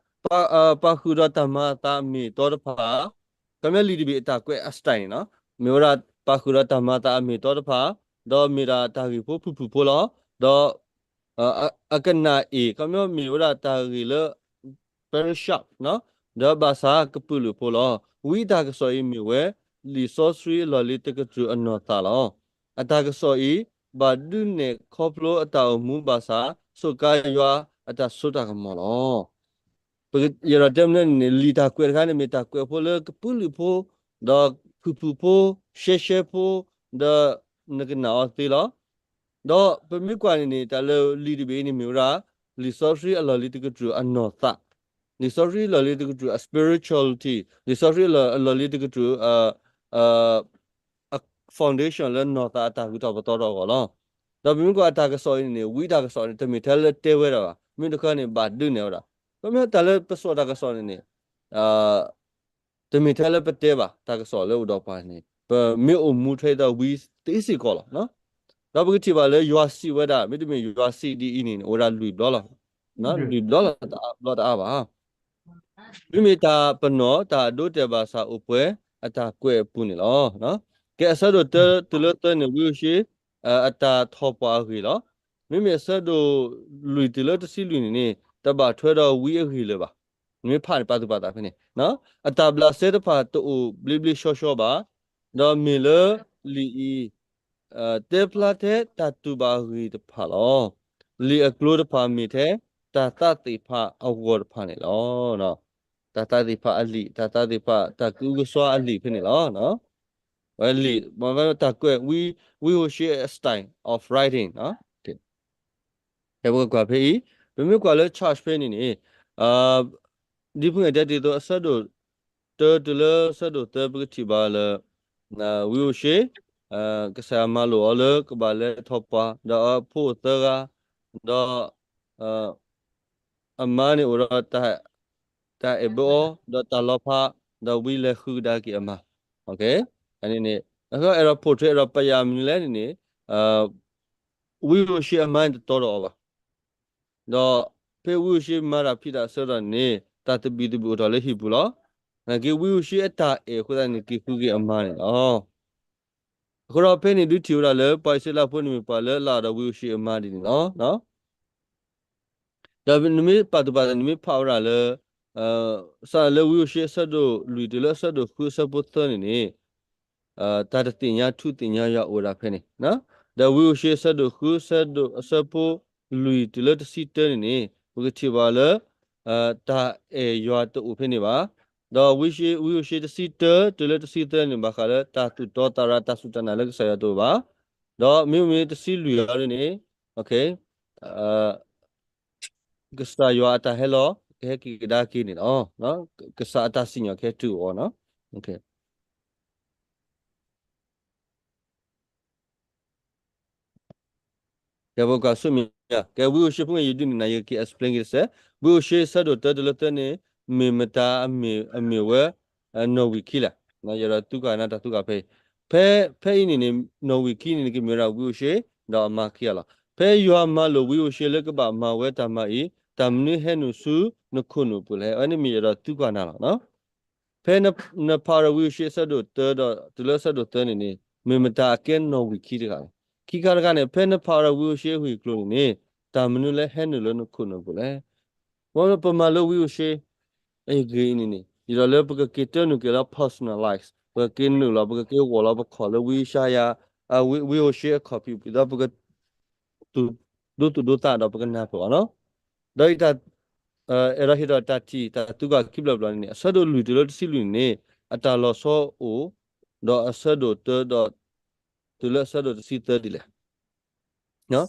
ဃုာ်ဒီးတၢ်မၤအသးအမ့ၢ်အတီတဖၣ်, ခီပညီလံာ်တဘ့ၣ်အတၢ်ကွဲးအ style န့ၣ်နီၤ. မ့ၢ်ဝဲဒၣ်ပာ်ဃုာ်ဒီးတၢ်မၤသးအမ့ၢ်တီတဖၣ်, ဒီးမ့ၢ်ဒၣ်တၢ်ဂ့ၢ်ဖိဖုၣ်ဖုၣ်ဖိလီၤ. ဒီး အကနၣ်အ့ၣ် ခီပညီမ့ၢ်ဝဲဒၣ်တၢ်ဂ့ၢ်လၢ very sharp ဒီးဘၣ်ဆၣ်ကပုာ်လုးဖိလီၤ. ဝံအတၢ်ကစီၣ်အံၤမ့ၢ်ဝဲ လံာ်စီဆှံအလီၢ်လံၤတကတြူၢ်အနီၢ်သးလီၤ. အတၢ်ကစီၣ်အံၤ ဘၣ်ဒုးနဲၣ်ခီဖျိအတၢ်အိၣ်မူဘၣ်ဆၣ် စူးကါယွၤအတၢ်စိတၢ်ကမီၤလီၤ. ယအဲၣ်ဒိးတဲမနုၤန့ၣ်န့ၣ် လံာ်တၢ်ကွဲးတခါန့ၣ်မ့ၢ်တၢ်ကွဲးဖိလၢကပုာ်လုးဖိ, ဒီးဖုၣ်ဖုၣ်ဖိ, ရှဲရှဲဖိ, ဒီးနကနၣ်အီၤသ့လီၤ. ဒီးပမ့ၢ်ကွၢ်န့ၣ်န့ၣ် တၢ်လၢလံာ်တဘ့ၣ်အံၤန့ၣ်မ့ၢ်ဝဲဒၣ် လံာ်စီဆှံအလီၢ်လံၤတကတြူၢ်အနီၢ်သး, လံာ်စီဆှံအလီၢ်လံၤတကတြူၢ်အ spirituality, လံာ်စီဆှံအလီၢ်လံၤတကတြူၢ် အ foundation လၢနီၢ်သးအတၢ်ဂုၤထီၣ်ပသီထီၣ်အဂီၢ်လီၤ. ဒီးပမ့ၢ်ကွၢ်အတၢ်ကစီၣ်အံၤန့ၣ်န့ၣ် ဝံတၢ်ကစီၣ်န့ၣ် တမ့ၢ်ထဲလၢတဲဝဲဒၣ်ဘၣ်, မ့ၢ်တခီန့ၣ် ဘၣ်ဒုးနဲၣ်ဝဲဒၣ်. ခီပညီတၢ်လၢပစိာ်တၢ်ကစီၣ်န့ၣ်န့ၣ် တမ့ၢ်ထဲလၢပတဲဘၣ် တၢ်ကစီၣ်လၢအိၣ်ဒီးပှၤန့ၣ် ပမ့ၢ်အိၣ်မူထွဲဒီးဝံသ့စ့ၢ်ကီးလီၤ. ဒီးပကထံၣ်ဘၣ်လၢယွၤစံးဝဲဒၣ် မ့တမ့ၢ်ယွၤစံးဒ်အံၤန့ၣ်န့ၣ် အိၣ်ဝဲဒၣ်လွံၢ်ဘျီလီၤ. လွံၢ်ဘျီလီၤတအါဘၣ်. မ့မ့ၢ်တၢ်ပနီၣ်တၢ်အဒိအတဲာ်ဘၣ်ဆၣ်အိၣ်ပှဲၤအတၢ်ကွဲးအပူၤန့ၣ်လီၤ. ကဲအဆၢဒိၣ်တၢတုၤလၢသၢန့ၣ် ဝံအိၣ်ၡ့ အတၢ်ထီၣ်ပှၢ်အဂ့ၢ်လီၤ. မ့မ့ၢ်အဆၢဒိၣ်လွံၢ်တုၤလၢတဆံလွံၢ်န့ၣ်န့ၣ် တဘၣ်ထွဲဒီးဝံအဂ့ၢ်လၢၤဘၣ်. နမ့ၢ်ဖးန့ၣ်ပာ်သူၣ်ပာ်သးဖဲန့ၣ် အတၢ်ဘျးစဲတဖၣ်တအိၣ်ဘျ့ဘျ့ဆှီဆှီဘၣ်. ဒီးမ့ၢ်လၢလံာ်အံၤ တဲဖျါထဲတၢ်တူၢ်ဘၣ်အဂ့ၢ်တဖၣ်လီၤ. လံာ်အကျိၤတဖၣ်မ့ၢ်ထဲတၢ်သးသ့ၣ်တဖၣ်အဂီၢ်တဖၣ်န့ၣ်လီၤ. တၢ်သးသ့ၣ်တဖၣ်အလံာ်, တၢ်သးသ့ၣ်တဖၣ် တၢ်ကအုကစွါအလံာ်ဖဲန့ၣ်လီၤ. ဝဲလံာ်, တၢ်ကွဲး ဝံ, ဝံဟိၤၡ့အ style of writing ဖဲပကကွၢ်ဖဲအံၤ, ပမ့ၢ်ကွၢ်လၢ chart ဖဲန့ၣ်န့ၣ် ဒ်ဖုၣ်န့ၣ်တဲတ့ၢ်အသိး အဆၢဒိၣ်တၢတုၤလၢဆၢဒိၣ်သၢ ပကထံၣ်ဘၣ်လၢ ဝံဟိၤၡ့ ကစၢ်ယွၤမၤလိာ်အီၤလၢကဘၣ်လဲၤထီၣ်ပှၢ် ဒီးအဖိအိၣ်သၢဂၤ, ဒီး အမါန့ၣ်အိၣ်ဒီး တၢ်အဲၣ်ဘၢအီၤ ဒီးတၢ်လီၤဖး, ဒီးဝံလဲၤဃုကဒါက့ၤအမါ. န့ၣ် အဲၣ်ဒိး portray အဲၣ်ဒိးပာ်ယၤမနုၤလဲၣ်န့ၣ်န့ၣ် ဝံဟိၤၡ့အမါန့ၣ်တတီဒီးအီၤဘၣ်. ဒီးဖဲဝံဟိၤၡ့မၤတၢ်ဖံးတၢ်ဆၢဒီးန့ၣ် တၢ်သဘံၣ်သဘုၣ်အိၣ်ထီၣ်လၢဟံၣ်ပူၤလီၤ. နာ်က့ ဝံဟိၤၡ့အတၢ်အဲၣ်အဃိသတးန့ၣ် က့ၤဃုက့ၤအမါန့ၣ်လီၤ. အဃိဒီးဖဲန့ၣ်ဒုးထံၣ်ဝဲဒၣ်လၢ ပှၤအံၣ်စရ့လးဖိန့ၣ်မ့ၢ်ပှၤလၢအလၢ်ဒီးဝံဟိၤၡ့အမါဒ်န့ၣ်လီၤ. ဒီးနမ့ၢ်ပာ်သူၣ်ပာ်သး နမ့ၢ်ဖးဝဲဒၣ်လၢ စးလၢဝံဟိၤၡ့အဆၢဒိၣ်လွံၢ်တုၤလၢအဆၢဒိၣ်ဃုအဆၢဖိသၢန့ၣ်န့ၣ် တၢ်တသ့ၣ်ညါထူသ့ၣ်ညါယွၤအိၣ်ဝဲဒၣ်ဖဲန့ၣ်, ဒီးဝံဟိၤၡ့အဆၢဒိၣ်ဃု အဆၢဖိလွံၢ်တုၤလၢတဆံတၢန့ၣ်န့ၣ် ပကထံၣ်ဘၣ်လၢ တၢ်အဲၣ်ယွၤတအိၣ်ဖဲန့ၣ်ဘၣ်. ဒီးဝံဟိၤၡ့တဆံတၢတုၤလၢတဆံသၢန့ၣ် ဘၣ်ဃးလၢတၢ်သူၣ်တီသးရၤ တၢ်စူၢ်တၢ်နာ်လၢကစၢ်ယွၤတအိၣ်ဘၣ်. ဒီးမ့မ့ၢ်တဆံလွံၢ်အံၤန့ၣ် ကစၢ်ယွၤအတၢ်ဟဲလီၤ ကဟဲက့ၤကဒါက့ၤန့ၣ်လီၤ. ကစၢ်အတၢ်စံၣ်ညီၣ်ကဟဲတုၤအီၤန့ၣ် ကဲပကွၢ်ဆူမဲာ်ညါ ကဲဝံဟိၤၡ့ဖိ ယဒုးန့ၢ်နၤ ယကက့ၤ explain က့ၤတစဲး, ဝံဟိၤၡ့အဆၢဒိၣ်တၢတုၤလၢသၢန့ၣ် မ့ၢ်မတၤအမ့ၢ်ဝဲ နီၣ်ဝံာ်ခံလဲၣ်. ယအဲၣ်ဒိးသုကွၢ်နၤတၢ်သုကွၢ်ဖဲအံၤ, ဖဲအံၤန့ၣ်န့ၣ် နီၣ်ဝံာ်ခံန့ၣ်န့ၣ် ကမ့ၢ်ဝဲဒၣ်ဝံဟိၤၡ့ ဒီးအမါခံဂၤလီၤ. ဖဲယွၤမၤလိာ်ဝံဟိၤၡ့လၢကဘၣ်မၤဝဲတၢ်မၤအံၤ တၢ်မနုၤဟဲနုာ်ဆူနခိၣ်နူာ်ပူၤလဲၣ်. အဝဲန့ၣ်မ့ၢ်ယအဲၣ်ဒိးသုကွၢ်နၤလီၤ. ဖဲနဖးဒီးဝံဟိၤၡ့အဆၢဒိၣ်တၢဒီးတုၤလၢအဆၢဒိၣ်သၢန့ၣ်န့ၣ် မ့ၢ်မတၤအကဲနီၣ်ဝံာ်ခံတဂၤလဲၣ်. ခံခါတခါန့ၣ် ဖဲနဖးဒီးဝံဟိၤၡ့အဂ့ၢ်အကျိၤန့ၣ်န့ၣ် တၢ်မနုၤလၢဟဲနုာ်လၢနခိၣ်နူာ်ပူၤလဲၣ်. ပမၤလၢဝံဟိၤၡ့ အဂ့ၢ်အံၤန့ၣ်န့ၣ် ယအဲၣ်ဒိးလၢပကက့ၤတၢနုာ်က့ၤလၢ personalize ပကက့ၤနုာ်လီၤ ပကက့ၤဂီၢ်လီၤပခီၣ်လၢဝံယၡါယၤ ဝံဟိၤၡ့အခီၣ်ဖံး ဒီးပက ဒိသူၣ်ဒိသးဒီးပကနၢ်ပၢၢ်အီၤန့ၣ်. ဒီးယတၢ် အဲၣ်ဒိးဟ့ၣ်ဒီးတၢ်ထံၣ်တၢ်သုကွၢ်ခံဖျၢၣ်တဖျၢၣ်န့ၣ်န့ၣ် အဆၢဒိၣ်လွံၢ်တုၤလၢတဆံလွံၢ်န့ၣ်န့ၣ် အတၢ်လီၤဆီအိၣ် ဒီးအဆၢဒိၣ်တၢဒီး တုၤလၢအဆၢဒိၣ်တဆံသၢဒ်လဲၣ်. ခီပညီ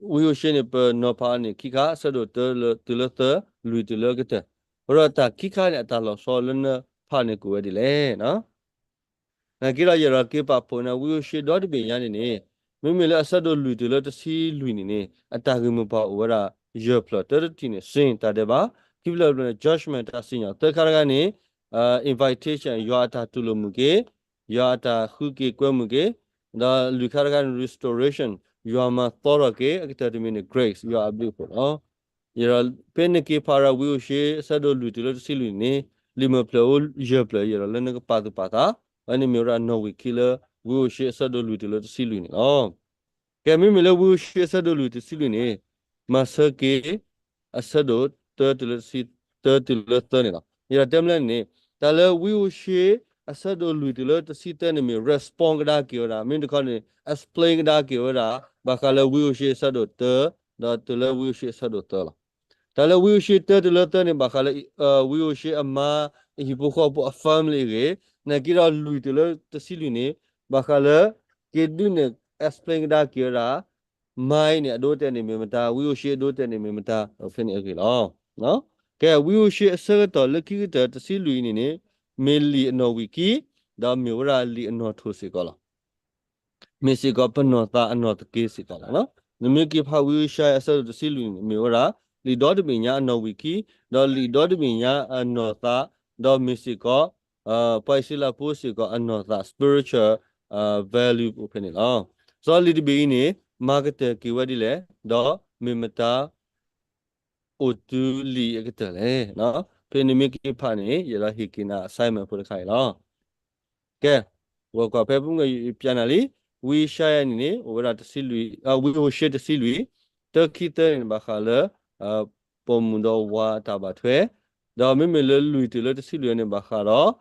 ဝံဟိၤၡ့န့ၣ် ပနီၤဖးအီၤန့ၣ် ခံခါ အဆၢဒိၣ်တၢတုၤလၢသၢ လွံၢ်တုၤလၢကတၢၢ်. အဃိဒီးတၢ်ခံခါန့ၣ် အတၢ်လီၤဆီလၢနဖးန့ၣ်ကအိၣ်ဝဲဒ်လဲၣ်. နာ်က့ဒီး ယအဲၣ်ဒိးက့ၤပာ်ဖှိၣ်န့ၣ် ဝံဟိၤၡ့ဒီတဘ့ၣ်ညါန့ၣ်န့ၣ် မ့မ့ၢ်လၢအဆၢဒိၣ်လွံၢ်တုၤလၢတဆံလွံၢ်န့ၣ်န့ၣ် အတၢ်ဂ့ၢ်မိၢ်ပှၢ်အိၣ်ဝဲဒၣ် ယဲၢ်ဖျၢၣ် တၢတထံၣ်န့ၣ် စ့ၣ်တၢ်ဒဲးဘး ခံဖျၢၣ်တဖျၢၣ်န့ၣ် judgment တၢ်စံၣ်ညီၣ် သၢခါတခါန့ၣ် invitation ယွၤအတၢ်တူၢ်လိာ်မုာ်က့ၤ ယွၤအတၢ်ဃုက့ၤကွဲမုာ်က့ၤ ဒီးလွံၢ်ခါတခါန့ၣ် restoration ယွၤမၤသီထီၣ်က့ၤ အကတၢၢ်တမံၤန့ၣ် grace ယွၤအဘျုးအဖှိၣ်လီၤ. ယအဲၣ်ဒိး ဖဲနက့ၤဖးဒီးဝံဟိၤၡ့အဆၢဒိၣ်လွံၢ်တုၤလၢတဆံလွံၢ်န့ၣ် လံာ်မုၢ်ဖျၢၣ်အိၣ်ယဲၢ်ဖျၢၣ် ယအဲၣ်ဒိးလၢနကပာ်သူၣ်ပာ်သး အဝဲန့ၣ်မ့ၢ်ဝဲဒၣ်နီၣ်ဝံာ်ခံလၢ ဝံဧိၤၡ့အဆၢဒိၣ်လွံၢ်တုၤလၢတဆံလွံၢ်န့ၣ်လီၤ. ကဲ မ့မ့ၢ်လၢဝံဧိၤၡ့အဆၢဒိၣ်လွံၢ်တဆံလွံၢ်န့ၣ် မၤဆၢက့ၤ အဆၢဒိၣ်တၢတုၤလၢတဆံ, တၢတုၤလၢသၢန့ၣ်လီၤ. ယတၢ်တဲမလဲၣ်န့ၣ် တၢ်လၢဝံဧိၤၡ့အဆၢဒိၣ်လွံၢ်တုၤလၢတဆံသၢန့ၣ်မ့ၢ် respond ကဒါက့ၤဝဲဒၣ်, မ့ၢ်တခီန့ၣ် explain ကဒါက့ၤဝဲဒၣ် ဘၣ်ဃးလၢဝံဧိၤၡ့အဆၢဒိၣ်တၢ ဒီးတုၤလၢဝံဧိၤၡ့အဆၢဒိၣ်သၢလီၤ. တၢ်လၢဝံဧိၤၣ်ၡ့တၢတုၤလၢသၢန့ၣ် ဘၣ်ဃးလၢ ဝံဧိၤၣ်ၡ့အမါ အဟံၣ်ဖိဃီဖိအ family အဂ့ၢ်, နာ်က့ဒီးလွံၢ်တုၤလၢတဆံလွံၢ်န့ၣ် ဘၣ်ဃးလၢ က့ၤဒုးနဲၣ် explain ကဒါက့ၤဝဲဒၣ် မါအံၤန့ၣ် အဒိအတဲာ်န့ၣ်မ့ၢ်မတၤ, ဝံဧိၤၡ့အဒိအတဲာ်န့ၣ်မ့ၢ်မတၤ ဖဲန့ၣ်အဂ့ၢ်လီၤ. ကဲ ဝံဧိၤၡ့အဆၢကတီၢ်လၢခံကတၢၢ်တဆံလွံၢ်အံၤန့ၣ်န့ၣ် မ့ၢ်လံာ်အနီၣ်ဝံာ်ခံ ဒီးမ့ၢ်ဝဲဒၣ်လံာ်အနီၣ်ထိၣ်စ့ၢ်ကီးလီၤ. မ့ၢ်စ့ၢ်ကီးပနီၢ်သးအနီၣ်တက့စ့ၢ်ကီးလီၤ. နမ့ၢ်က့ၤဖးဝံဧိၤၡ့အဆၢဒိၣ်တဆံလွံၢ်န့ၣ် မ့ၢ်ဝဲဒၣ် လံာ်ဒီတဘ့ၣ်ညါအနီၣ်ဝံာ်ခံ, ဒီးလံာ်ဒီတဘ့ၣ်ညါအနီၣ်သး, ဒီးမ့ၢ်စ့ၢ်ကီး ပှၤအံၣ်စရ့လးဖိစ့ၢ်ကီးအနီၣ်သး spiritual value ဖဲန့ၣ်လီၤ. စီၤလံာ်တဘ့ၣ်အံၤန့ၣ် မၤကတၢၢ်က့ၤဝဲဒ်လဲၣ်, ဒီးမ့ၢ်မတၤ အိၣ်တုၤလံာ်အကတၢၢ်လဲၣ်. ဖဲနမ့ၢ်က့ၤဖးန့ၣ် ယအဲၣ်ဒိးဟ့ၣ်က့ၤနၤ assignment ဖိတခါအံၤလီၤ. ကဲ, ဝဲကွၢ်ဖဲပမ့ၢ်ပျးနၤလံ, ဝံဧိၤၡ့အံၤန့ၣ်န့ၣ် အိၣ်ဝဲဒၣ်တဆံလွံၢ်, ဝံဧိၤၡ့တဆံလွံၢ်, တၢခံသၢန့ၣ် ဘၣ်ဃးလၢ ပိာ်မုၣ်ဒီးဝၤအတၢ်ဘၣ်ထွဲ, ဒီးမ့မ့ၢ်လၢလွံၢ်တုၤလၢတဆံလွံၢ်န့ၣ် ဘၣ်ဃး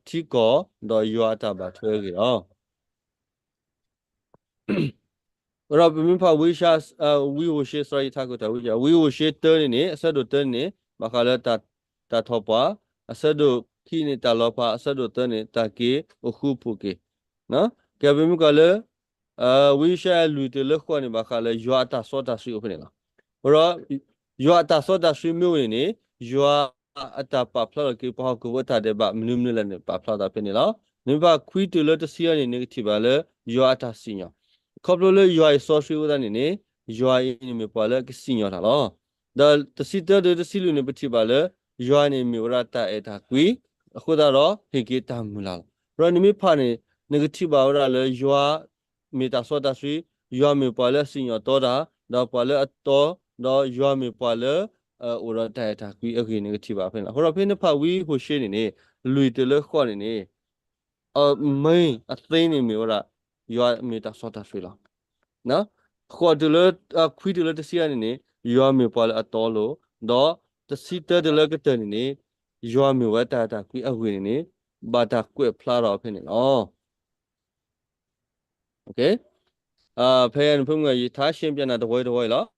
ဒီး ထံကီၢ်ဒီးယွၤအတၢ်ဘၣ်ထွဲအဂ့ၢ်လီၤ. ဒီးပမ့ၢ်ဖးဝံဧိၤၡ့, ဝံဧိၤၡ့ sorry ယထးခိၣ်တၢ်ဝံ, ဝံဧိၤၡ့တၢန့ၣ်န့ၣ် အဆၢဒိၣ်တၢန့ၣ်န့ၣ် ဘၣ်ဃးလၢ တၢ်ထီၣ်ပှၢ်, အဆၢဒိၣ်ခံန့ၣ် တၢ်လီၤဖး, အဆၢဒိၣ်သၢန့ၣ် တၢ်က့ၤအိၣ်ဃူအိၣ်ဖိးက့ၤ. ကဲ ပမ့ၢ်ကွၢ်လၢ ဝံဧိၤၡ့လွံၢ်တုၤလၢဃိးန့ၣ် ဘၣ်ဃးလၢယွၤအတၢ်စီတၢ်ဆှံအိၣ်ဖဲန့ၣ်လီၤ. ဒီး ယွၤအတၢ်စီတၢ်ဆှံမ့ၢ်အိၣ်န့ၣ်န့ၣ် ယွၤအတၢ်ပာ်ဖျါထီၣ်က့ၤပှၤဟီၣ်ခိၣ်ဖိအတၢ်ဒဲးဘး မနုၤမနုၤလဲၣ်န့ၣ် ပာ်ဖျါထီၣ်ဖဲန့ၣ်လီၤ. နမ့ၢ်ဖးခွံတုၤလၢတဆံအံၤန့ၣ် နကထံၣ်ဘၣ်လၢ ယွၤအတၢ်စံၣ်ညီၣ်, ခီဖျိလၢယွၤအံၤစီဆှံအဃိသတးန့ၣ်န့ၣ် ယွၤအံၤန့ၣ်မ့ၢ်ပှၤလၢအကစံၣ်ညီၣ်တၢ်လီၤ. ဒီးတဆံတၢတုၤတဆံလွံၢ်န့ၣ် ပထံၣ်ဘၣ်လၢ ယွၤန့ၣ်မ့ၢ်ဝဲဒၣ်တၢ်အဲၣ်တၢ်ကွံ, အဃိသတးဒီး ဟ့ၣ်က့ၤတၢ်မုၢ်လၢ်လီၤ. ဒီးနမ့ၢ်ဖးန့ၣ် နကထံၣ်ဘၣ်ဝဲဒၣ်လၢယွၤ မ့ၢ်တၢ်စီတၢ်ဆှံ, ယွၤမ့ၢ်ပှၤလၢအစံၣ်ညီၣ်တီတၢ်, ဒီးပှၤလၢအတီ, ဒီးယွၤမ့ၢ်ပှၤလၢ အိၣ်ဒီးတၢ်အဲၣ်တၢ်ကွံအဂ့ၢ်န့ၣ် နကထံၣ်ဘၣ်ဖဲန့ၣ်လီၤ. အဃိဒီးဖဲနဖးဝံဧိၤၡ့န့ၣ်န့ၣ် လွံၢ်တုၤလၢဃိးန့ၣ်န့ၣ် အမ့ၢ်အသ့န့ၣ်မ့ၢ်ဝဲဒၣ် ယွၤမ့ၢ်တၢ်စီတၢ်ဆှံလီၤ. ဃိးတုၤလၢ ခွံတုၤလၢတဆံအံၤန့ၣ်န့ၣ် ယွၤမ့ၢ်ပှၤလၢအတီအလိၤ, ဒီးတဆံတၢတုၤလၢကတၢၢ်န့ၣ်န့ၣ် ယွၤမ့ၢ်ဝဲတၢ်အဲၣ်တၢ်ကွံအဂ့ၢ်န့ၣ်န့ၣ် ဘၣ်တၢ်ကွဲးဖျါထီၣ်ဖဲန့ၣ်လီၤ. ဖဲနဖုမုၢ်ဂၤ ယထါရှင်းပြနၤတဝီတဝီအံၤလီၤ.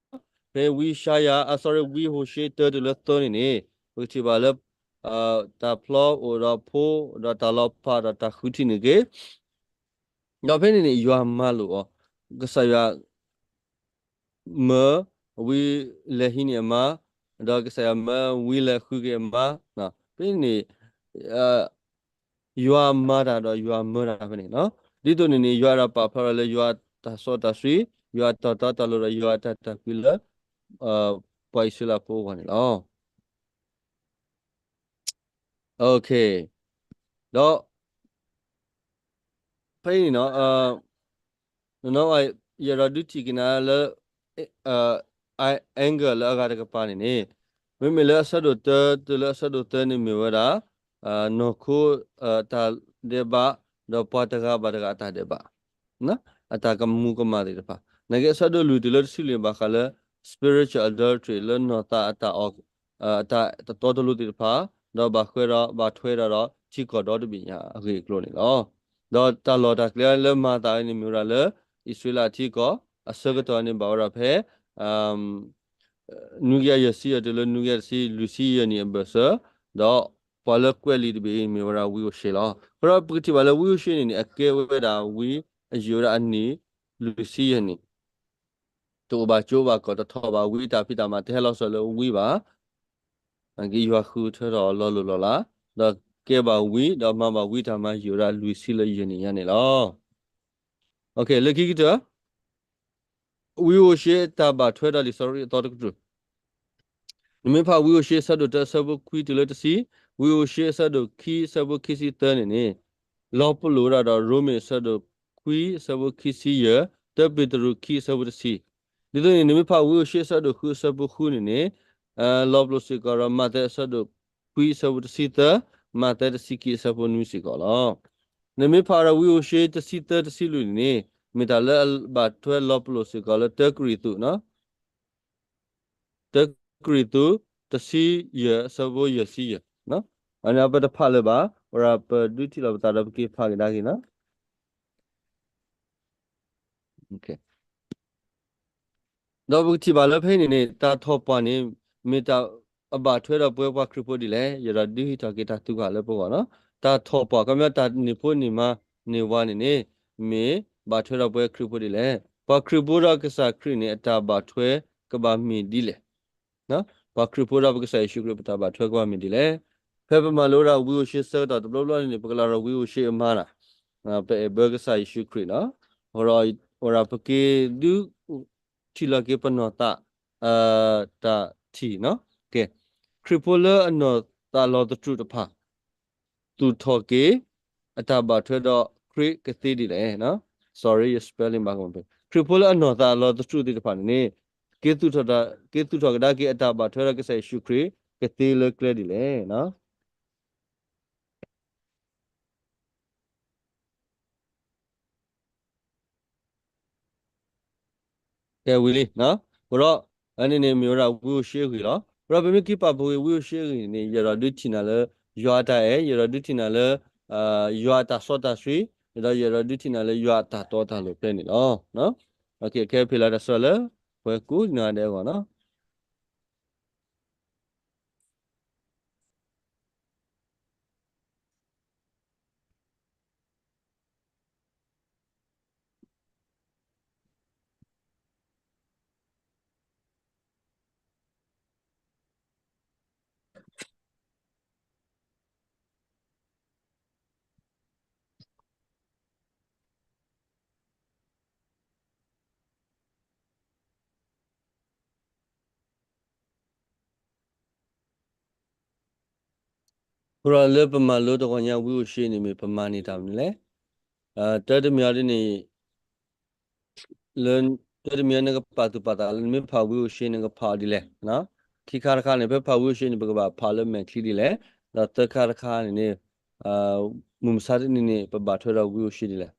ဖဲဝံယၡါယၤ, အ sorry, ဝံဧိၤၡ့တၢတုၤလၢသၢန့ၣ်န့ၣ် ပကထံၣ်ဘၣ်လၢ တၢ်ဖျီအိၣ်ဒီးဖိ, ဒီးတၢ်လီၤဖးဒီးတၢ်ဃုထံၣ်န့ၢ်က့ၤ, ဒီးဖဲန့ၣ်န့ၣ် ယွၤမၤလိာ်အီၤ, ကစၢ်ယွၤ မၢဝံလဲၤဟံးန့ၢ်အမါ, ဒီးကစၢ်ယွၤမၢဝံလဲၤဃုက့ၤအမါ, ဖဲန့ၣ် ယွၤမၤတၢ်ဒီးယွၤမၢတၢ်ဖဲန့ၣ်လီၤ. ဒ်သိးန့ၣ်န့ၣ် ယွၤအဲၣ်ဒိးပာ်ဖျါထီၣ်လၢယွၤတၢ်စီတၢ်ဆှံ, ယွၤတၢ်တီတၢ်လိၤဒီးယွၤတၢ်အဲၣ်တၢ်ကွံလၢ ပှၤအံၣ်စရ့လးဖိအဂီၢ်န့ၣ်လီၤ. ဒီး ဖဲအံၤန့ၣ် ယအဲၣ်ဒိးဒုးထံၣ်က့ၤနၤလၢ angle လၢအဂၤတကပၤန့ၣ်န့ၣ် မ့မ့ၢ်လၢအဆၢဒိၣ်တၢတုၤလၢအဆၢဒိၣ်သၢန့ၣ်မ့ၢ်ဝဲဒၣ် နီၢ်ခိအတၢ်ဒဲးဘး ဒီးပှၤတဂၤဘၣ်တဂၤအတၢ်ဒဲးဘး အတၢ်ကမူၤကမၣ်သ့ၣ်တဖၣ်, နာ်က့အဆၢဒိၣ်လွံၢ်တုၤလၢတဆံလွံၢ်န့ၣ် ဘၣ်ဃးလၢ spiritual adultery လၢနီၢ်သးအတၢ်အီၣ် အတၢ်တတီတလိၤသ့ၣ်တဖၣ်, ဒီးဘၣ်ဃဲဒီး ဘၣ်ထွဲဒီးထံကီၢ်ဒီတဘ့ၣ်ညါအဂ့ၢ်အကျိၤန့ၣ်လီၤ. ဒီးတၢ်လီၢ်တၢ်ကျဲလၢမၤသးဝဲန့ၣ်မ့ၢ်ဝဲဒၣ်လၢ အံၣ်စရ့လးထံကီၢ် အဆၢကတီၢ်န့ၣ်ဘၣ်ဝဲဒၣ်ဖဲ နွံကယၤယဲၢ်ဆံယဲၢ်တုၤလၢနွံကယၤတဆံလွံၢ်ဆံယဲၢ်နံၣ်အဘၢၣ်စၢၤ, ဒီးပှၤလၢကွဲးလံာ်တဘ့ၣ်အံၤမ့ၢ်ဝဲဒၣ်ဝံဧိၤၡ့လီၤ. အဃိဒီးပကထံၣ်ဘၣ်လၢဝံဧိၤၡ့န့ၣ်န့ၣ် အကဲဝဲဒၣ်ဝံအယံာ်ဝဲဒၣ်အနံၣ်လွံၢ်ဆံယဲၢ်နံၣ် တအိၣ်ဘၣ်ကၠိဘၣ်ကီၢ် တထီၣ်ဘၣ်ဝံတၢ်ဖံးတၢ်မၤ တဟဲလီၤစၢၤလၢဝံဘၣ်. နာ်က့ယွၤဃုထၢထီၣ်အီၤလီၤလိၤလီၤလး, ဒီးကဲဘၣ်ဝံ ဒီးမၤဘၣ်ဝံတၢ်မၤယံာ်ဝဲဒၣ်လွံၢ်ဆံလၢယဲၢ်နံၣ်ညါန့ၣ်လီၤ. လၢခံကတၢၢ် ဝံဧိၤၡ့တၢ်ဘၣ်ထွဲဒီးလံာ်စီဆှံအသီတကတြူၢ် နမ့ၢ်ဖးဝံဧိၤၡ့အဆၢဒိၣ်တၢအဆၢဖိခွံတုၤလၢတဆံ, ဝံဧိၤၡ့အဆၢဒိၣ်ခံအဆၢဖိခံဆံသၢန့ၣ်န့ၣ် လီၤပလိာ်ဝဲဒၣ်ဒီးရိမ့ၤအဆၢဒိၣ်ခွံအဆၢဖိခံဆံယဲၢ်, တၢပ့းတရူးခံအဆၢဖိတဆံ. ဒ်သိးန့ၣ် နမ့ၢ်ဖးဝံဧိၤၡ့အဆၢဒိၣ်ဃုအဆၢဖိဃုန့ၣ်န့ၣ် လီၤပလိာ်စ့ၢ်ကီးဒီးမးသဲအဆၢဒိၣ်ခွံအဆၢဖိတဆံသၢ, မးသဲတဆံခံအဆၢဖိနွံစ့ၢ်ကီးလီၤ. နမ့ၢ်ဖးဒီးဝံဧိၤၡ့တဆံသၢတဆံလွံၢ်န့ၣ်န့ၣ် မ့ၢ်တၢ်လၢအဘၣ်ထွဲလီၤပလိာ်စ့ၢ်ကီးလၢတၢကရံၣ်သူး, တၢကရံၣ်သူး တဆံယဲၢ် အဆၢဖိယဲၢ်ဆံယဲၢ်, အန့ၣ်ပတဖးလၢၤဘၣ်, အဝဲဒၣ်ပဒုးထံၣ်လိာ်ပသးဒီးပက့ၤဖးကဒါက့ၤန့ၣ် ဒီးပကထံၣ်ဘၣ်လၢဖဲအံၤန့ၣ်န့ၣ် တၢ်ထီၣ်ပှၢ်န့ၣ် မ့ၢ်တၢ်အဘၣ်ထွဲဒီးပဝဲပှၤခရံာ်ဖိဒ်လဲၣ်. ယအဲၣ်ဒိးဒုးဟ့ၣ်ထီၣ်က့ၤတၢ်သံကွၢ်လၢပဂီၢ်န့ၣ်, တၢ်ထီၣ်ပှၢ် ခီပညီတၢ်န့ၢ်ဖိန့ၢ်မါန့ၢ်ဝါန့ၣ်န့ၣ် မ့ၢ်ဘၣ်ထွဲဒီးပဝဲခရံာ်ဖိဒ်လဲၣ်. ပှၤခရံာ်ဖိဒီးကစၢ်ခရံာ်န့ၣ် အတၢ်ဘၣ်ထွဲကဘၣ်မ့ၢ်ဒ်လဲၣ်. ပှၤခရံာ်ဖိဒီးပကစၢ်ယ့ၣ်ၡူးခရံာ် ပတၢ်ဘၣ်ထွဲကဘၣ်မ့ၢ်ဒ်လဲၣ်. ဖဲပမၤလိဝဲဒၣ်ဝံဧိၤၡ့ဆၢကတီၢ်တဘျီဘျီန့ၣ်န့ၣ် ပကလၢ်ဒီးဝံဧိၤၡ့အမါန့ၣ်, ပအဲၣ်ဘၢကစၢ်ယ့ၣ်ၡူးခရံာ်န့ၣ်, ဒီးပက့ၤဒုးထံၣ်လီၤက့ၤပနီၢ်သး တၢ်ထံၣ်န့ၣ်, ခရံာ်ဖိလၢအနီၢ်သးလီၤသတြူာ်တဖၣ် သူၣ်ထီၣ်က့ၤ အတၢ်ဘၣ်ထွဲဒီးခရံာ်ကသ့ဒ်လဲၣ်. Sorry, your spelling ဘၣ်ကမၣ်ဖဲ ခရံာ်ဖိလၢအနီၢ်သးလီၤသတြူာ်သ့ၣ်တဖၣ်န့ၣ်န့ၣ် က့ၤသူၣ်ထီၣ်ကဒါက့ၤအတၢ်ဘၣ်ထွဲဒီးကစၢ်ယ့ၣ်ၡူးခရံာ် ကသ့လၢကျဲဒ်လဲၣ်. ကဲဝံၤလံ, အဃိဒီး အန့ၣ်န့ၣ်မ့ၢ်ဝဲဒၣ်ဝံဧိၤၡ့အဂ့ၢ်လီၤ. အဃိဒီးပမ့ၢ်က့ၤပာ်ဖှိၣ်က့ၤဝံဧိၤၡ့အဂ့ၢ်န့ၣ်န့ၣ် ယအဲၣ်ဒိးဒုးထံၣ်နၤလၢ ယွၤအတၢ်အဲၣ်, ယအဲၣ်ဒိးဒုးထံၣ်နၤလၢ ယွၤအတၢ်စီတၢ်ဆှံ, ဒီးယအဲၣ်ဒိးဒုးထံၣ်နၤလၢယွၤအတၢ်တီတၢ်လိၤဖဲန့ၣ်လီၤ. ခဲဖဲလၢတၢ်ဆၢလၢ ပှၤကိးဂၤဒဲးအဂီၢ်န့ၣ် အဃိဒီးလၢပမၤလိတဂီၤညါဝံဧိၤၡ့န့ၣ်မ့ၢ်ပမၤန့ၢ်တၢ်မနုၤလဲၣ်. တၢ်တမံၤအံၤဒ်န့ၣ် လၢ တၢ်တမံၤအံၤနကပာ်သူၣ်ပာ်သးလၢနမ့ၢ်ဖးဝံဧိၤၡ့နကဖးအီၤဒ်လဲၣ်. ခံခါတခါန့ၣ် ဖဲဖးဝံဧိၤၡ့န့ၣ် ပကဘၣ်ဖးလၢမဲာ်ချံဒ်လဲၣ်. ဒီးသၢခါတခါန့ၣ်န့ၣ် မုၢ်မဆါတနံၤန့ၣ် ပဘၣ်ထွဲဒီးဝံဧိၤၡ့ဒ်လဲၣ်.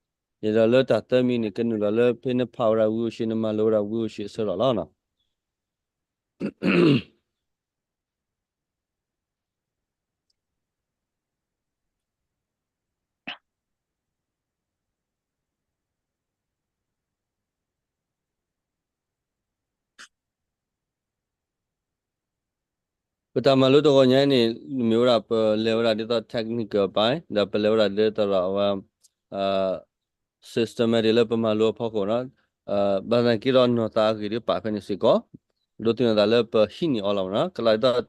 ယအဲၣ်ဒိးလၢတၢ်သၢမံၤန့ၣ် ကနုာ်လီၤလၢဖဲနဖးဝဲဒၣ်ဝံဧိၤၡ့ နမၤလိဝဲဒၣ်ဝံဧိၤၡ့အဆၢလီၤလီၤ. ပတၢ်မၤလိတဂီၤညါန့ၣ် မ့ၢ်ဝဲဒၣ်ပလဲၤဝဲဒၣ်ဒ်သိး technical အပိုင်း ဒီးပလဲၤဝဲဒၣ်ဒ်သိးဒီးအဝဲ systematic လၢပမၤလိအဖီခိၣ်န့ၣ်, ဘၣ်သနာ်က့ဒီးနီၢ်သးအဂ့ၢ်ဒ်ပာ်ဖဲန့ၣ်စ့ၢ်ကီး, ဒိးသန့ၤသးလၢပဟံးန့ၢ်အီၤလီၤမ့ၢ်န့ၣ် ကလးဒ်သိး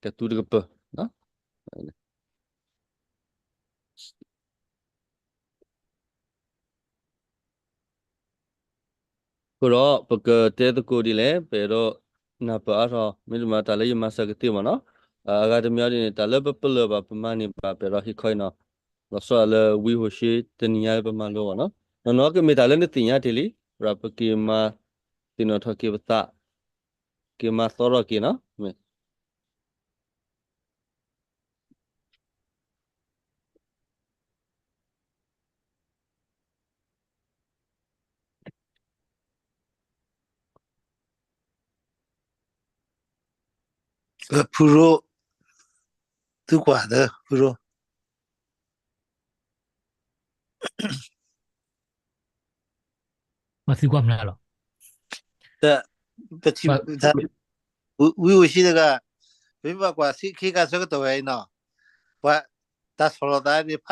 ကသူတကပၤ အဃိဒီး ပကတဲသကိးဒ်လဲၣ် ပအဲၣ်ဒိးနၢ်ပၢၢ်အါထီၣ် မ့တမ့ၢ်တၢ်လၢယမၤစၢၤကသ့မ့ၢ်န့ၣ်, အဂၤတမံၤအံၤဒ်န့ၣ် တၢ်လၢပပလၢၢ်ဘၣ် ပမၤန့ၢ်ဘၣ် ပအဲၣ်ဒိးဟ့ၣ်ခီအံၤန့ၣ်, လီၤဆီဒၣ်လၢဝံဧိၤၡ့တနံၤညါလၢပမၤလိအဂီၢ်န့ၣ်, နီၢ်နီၢ်ကမ့ၢ်တၢ်လၢနသ့ၣ်ညါတ့ၢ်လံ, ပက့ၤမၤသ့ၣ်နီၣ်ထီၣ်က့ၤပသး, က့ၤမၤသီထီၣ်က့ၤန့ၣ် ဖုရိ, သုကွၢ်သၢ ဖုရိ, မၤသံကွၢ်မနုၤလီၤ. ပထံၣ် ဝံဧိၤၡ့တဂၤ, ပမ့ၢ်ဘၣ်ကွၢ်စ့ၢ်ကီးဆၢကတီၢ်ဝဲအံၤန့ၣ်, ပှၤတၢ်ဆီၣ်လီၤသးန့ၣ်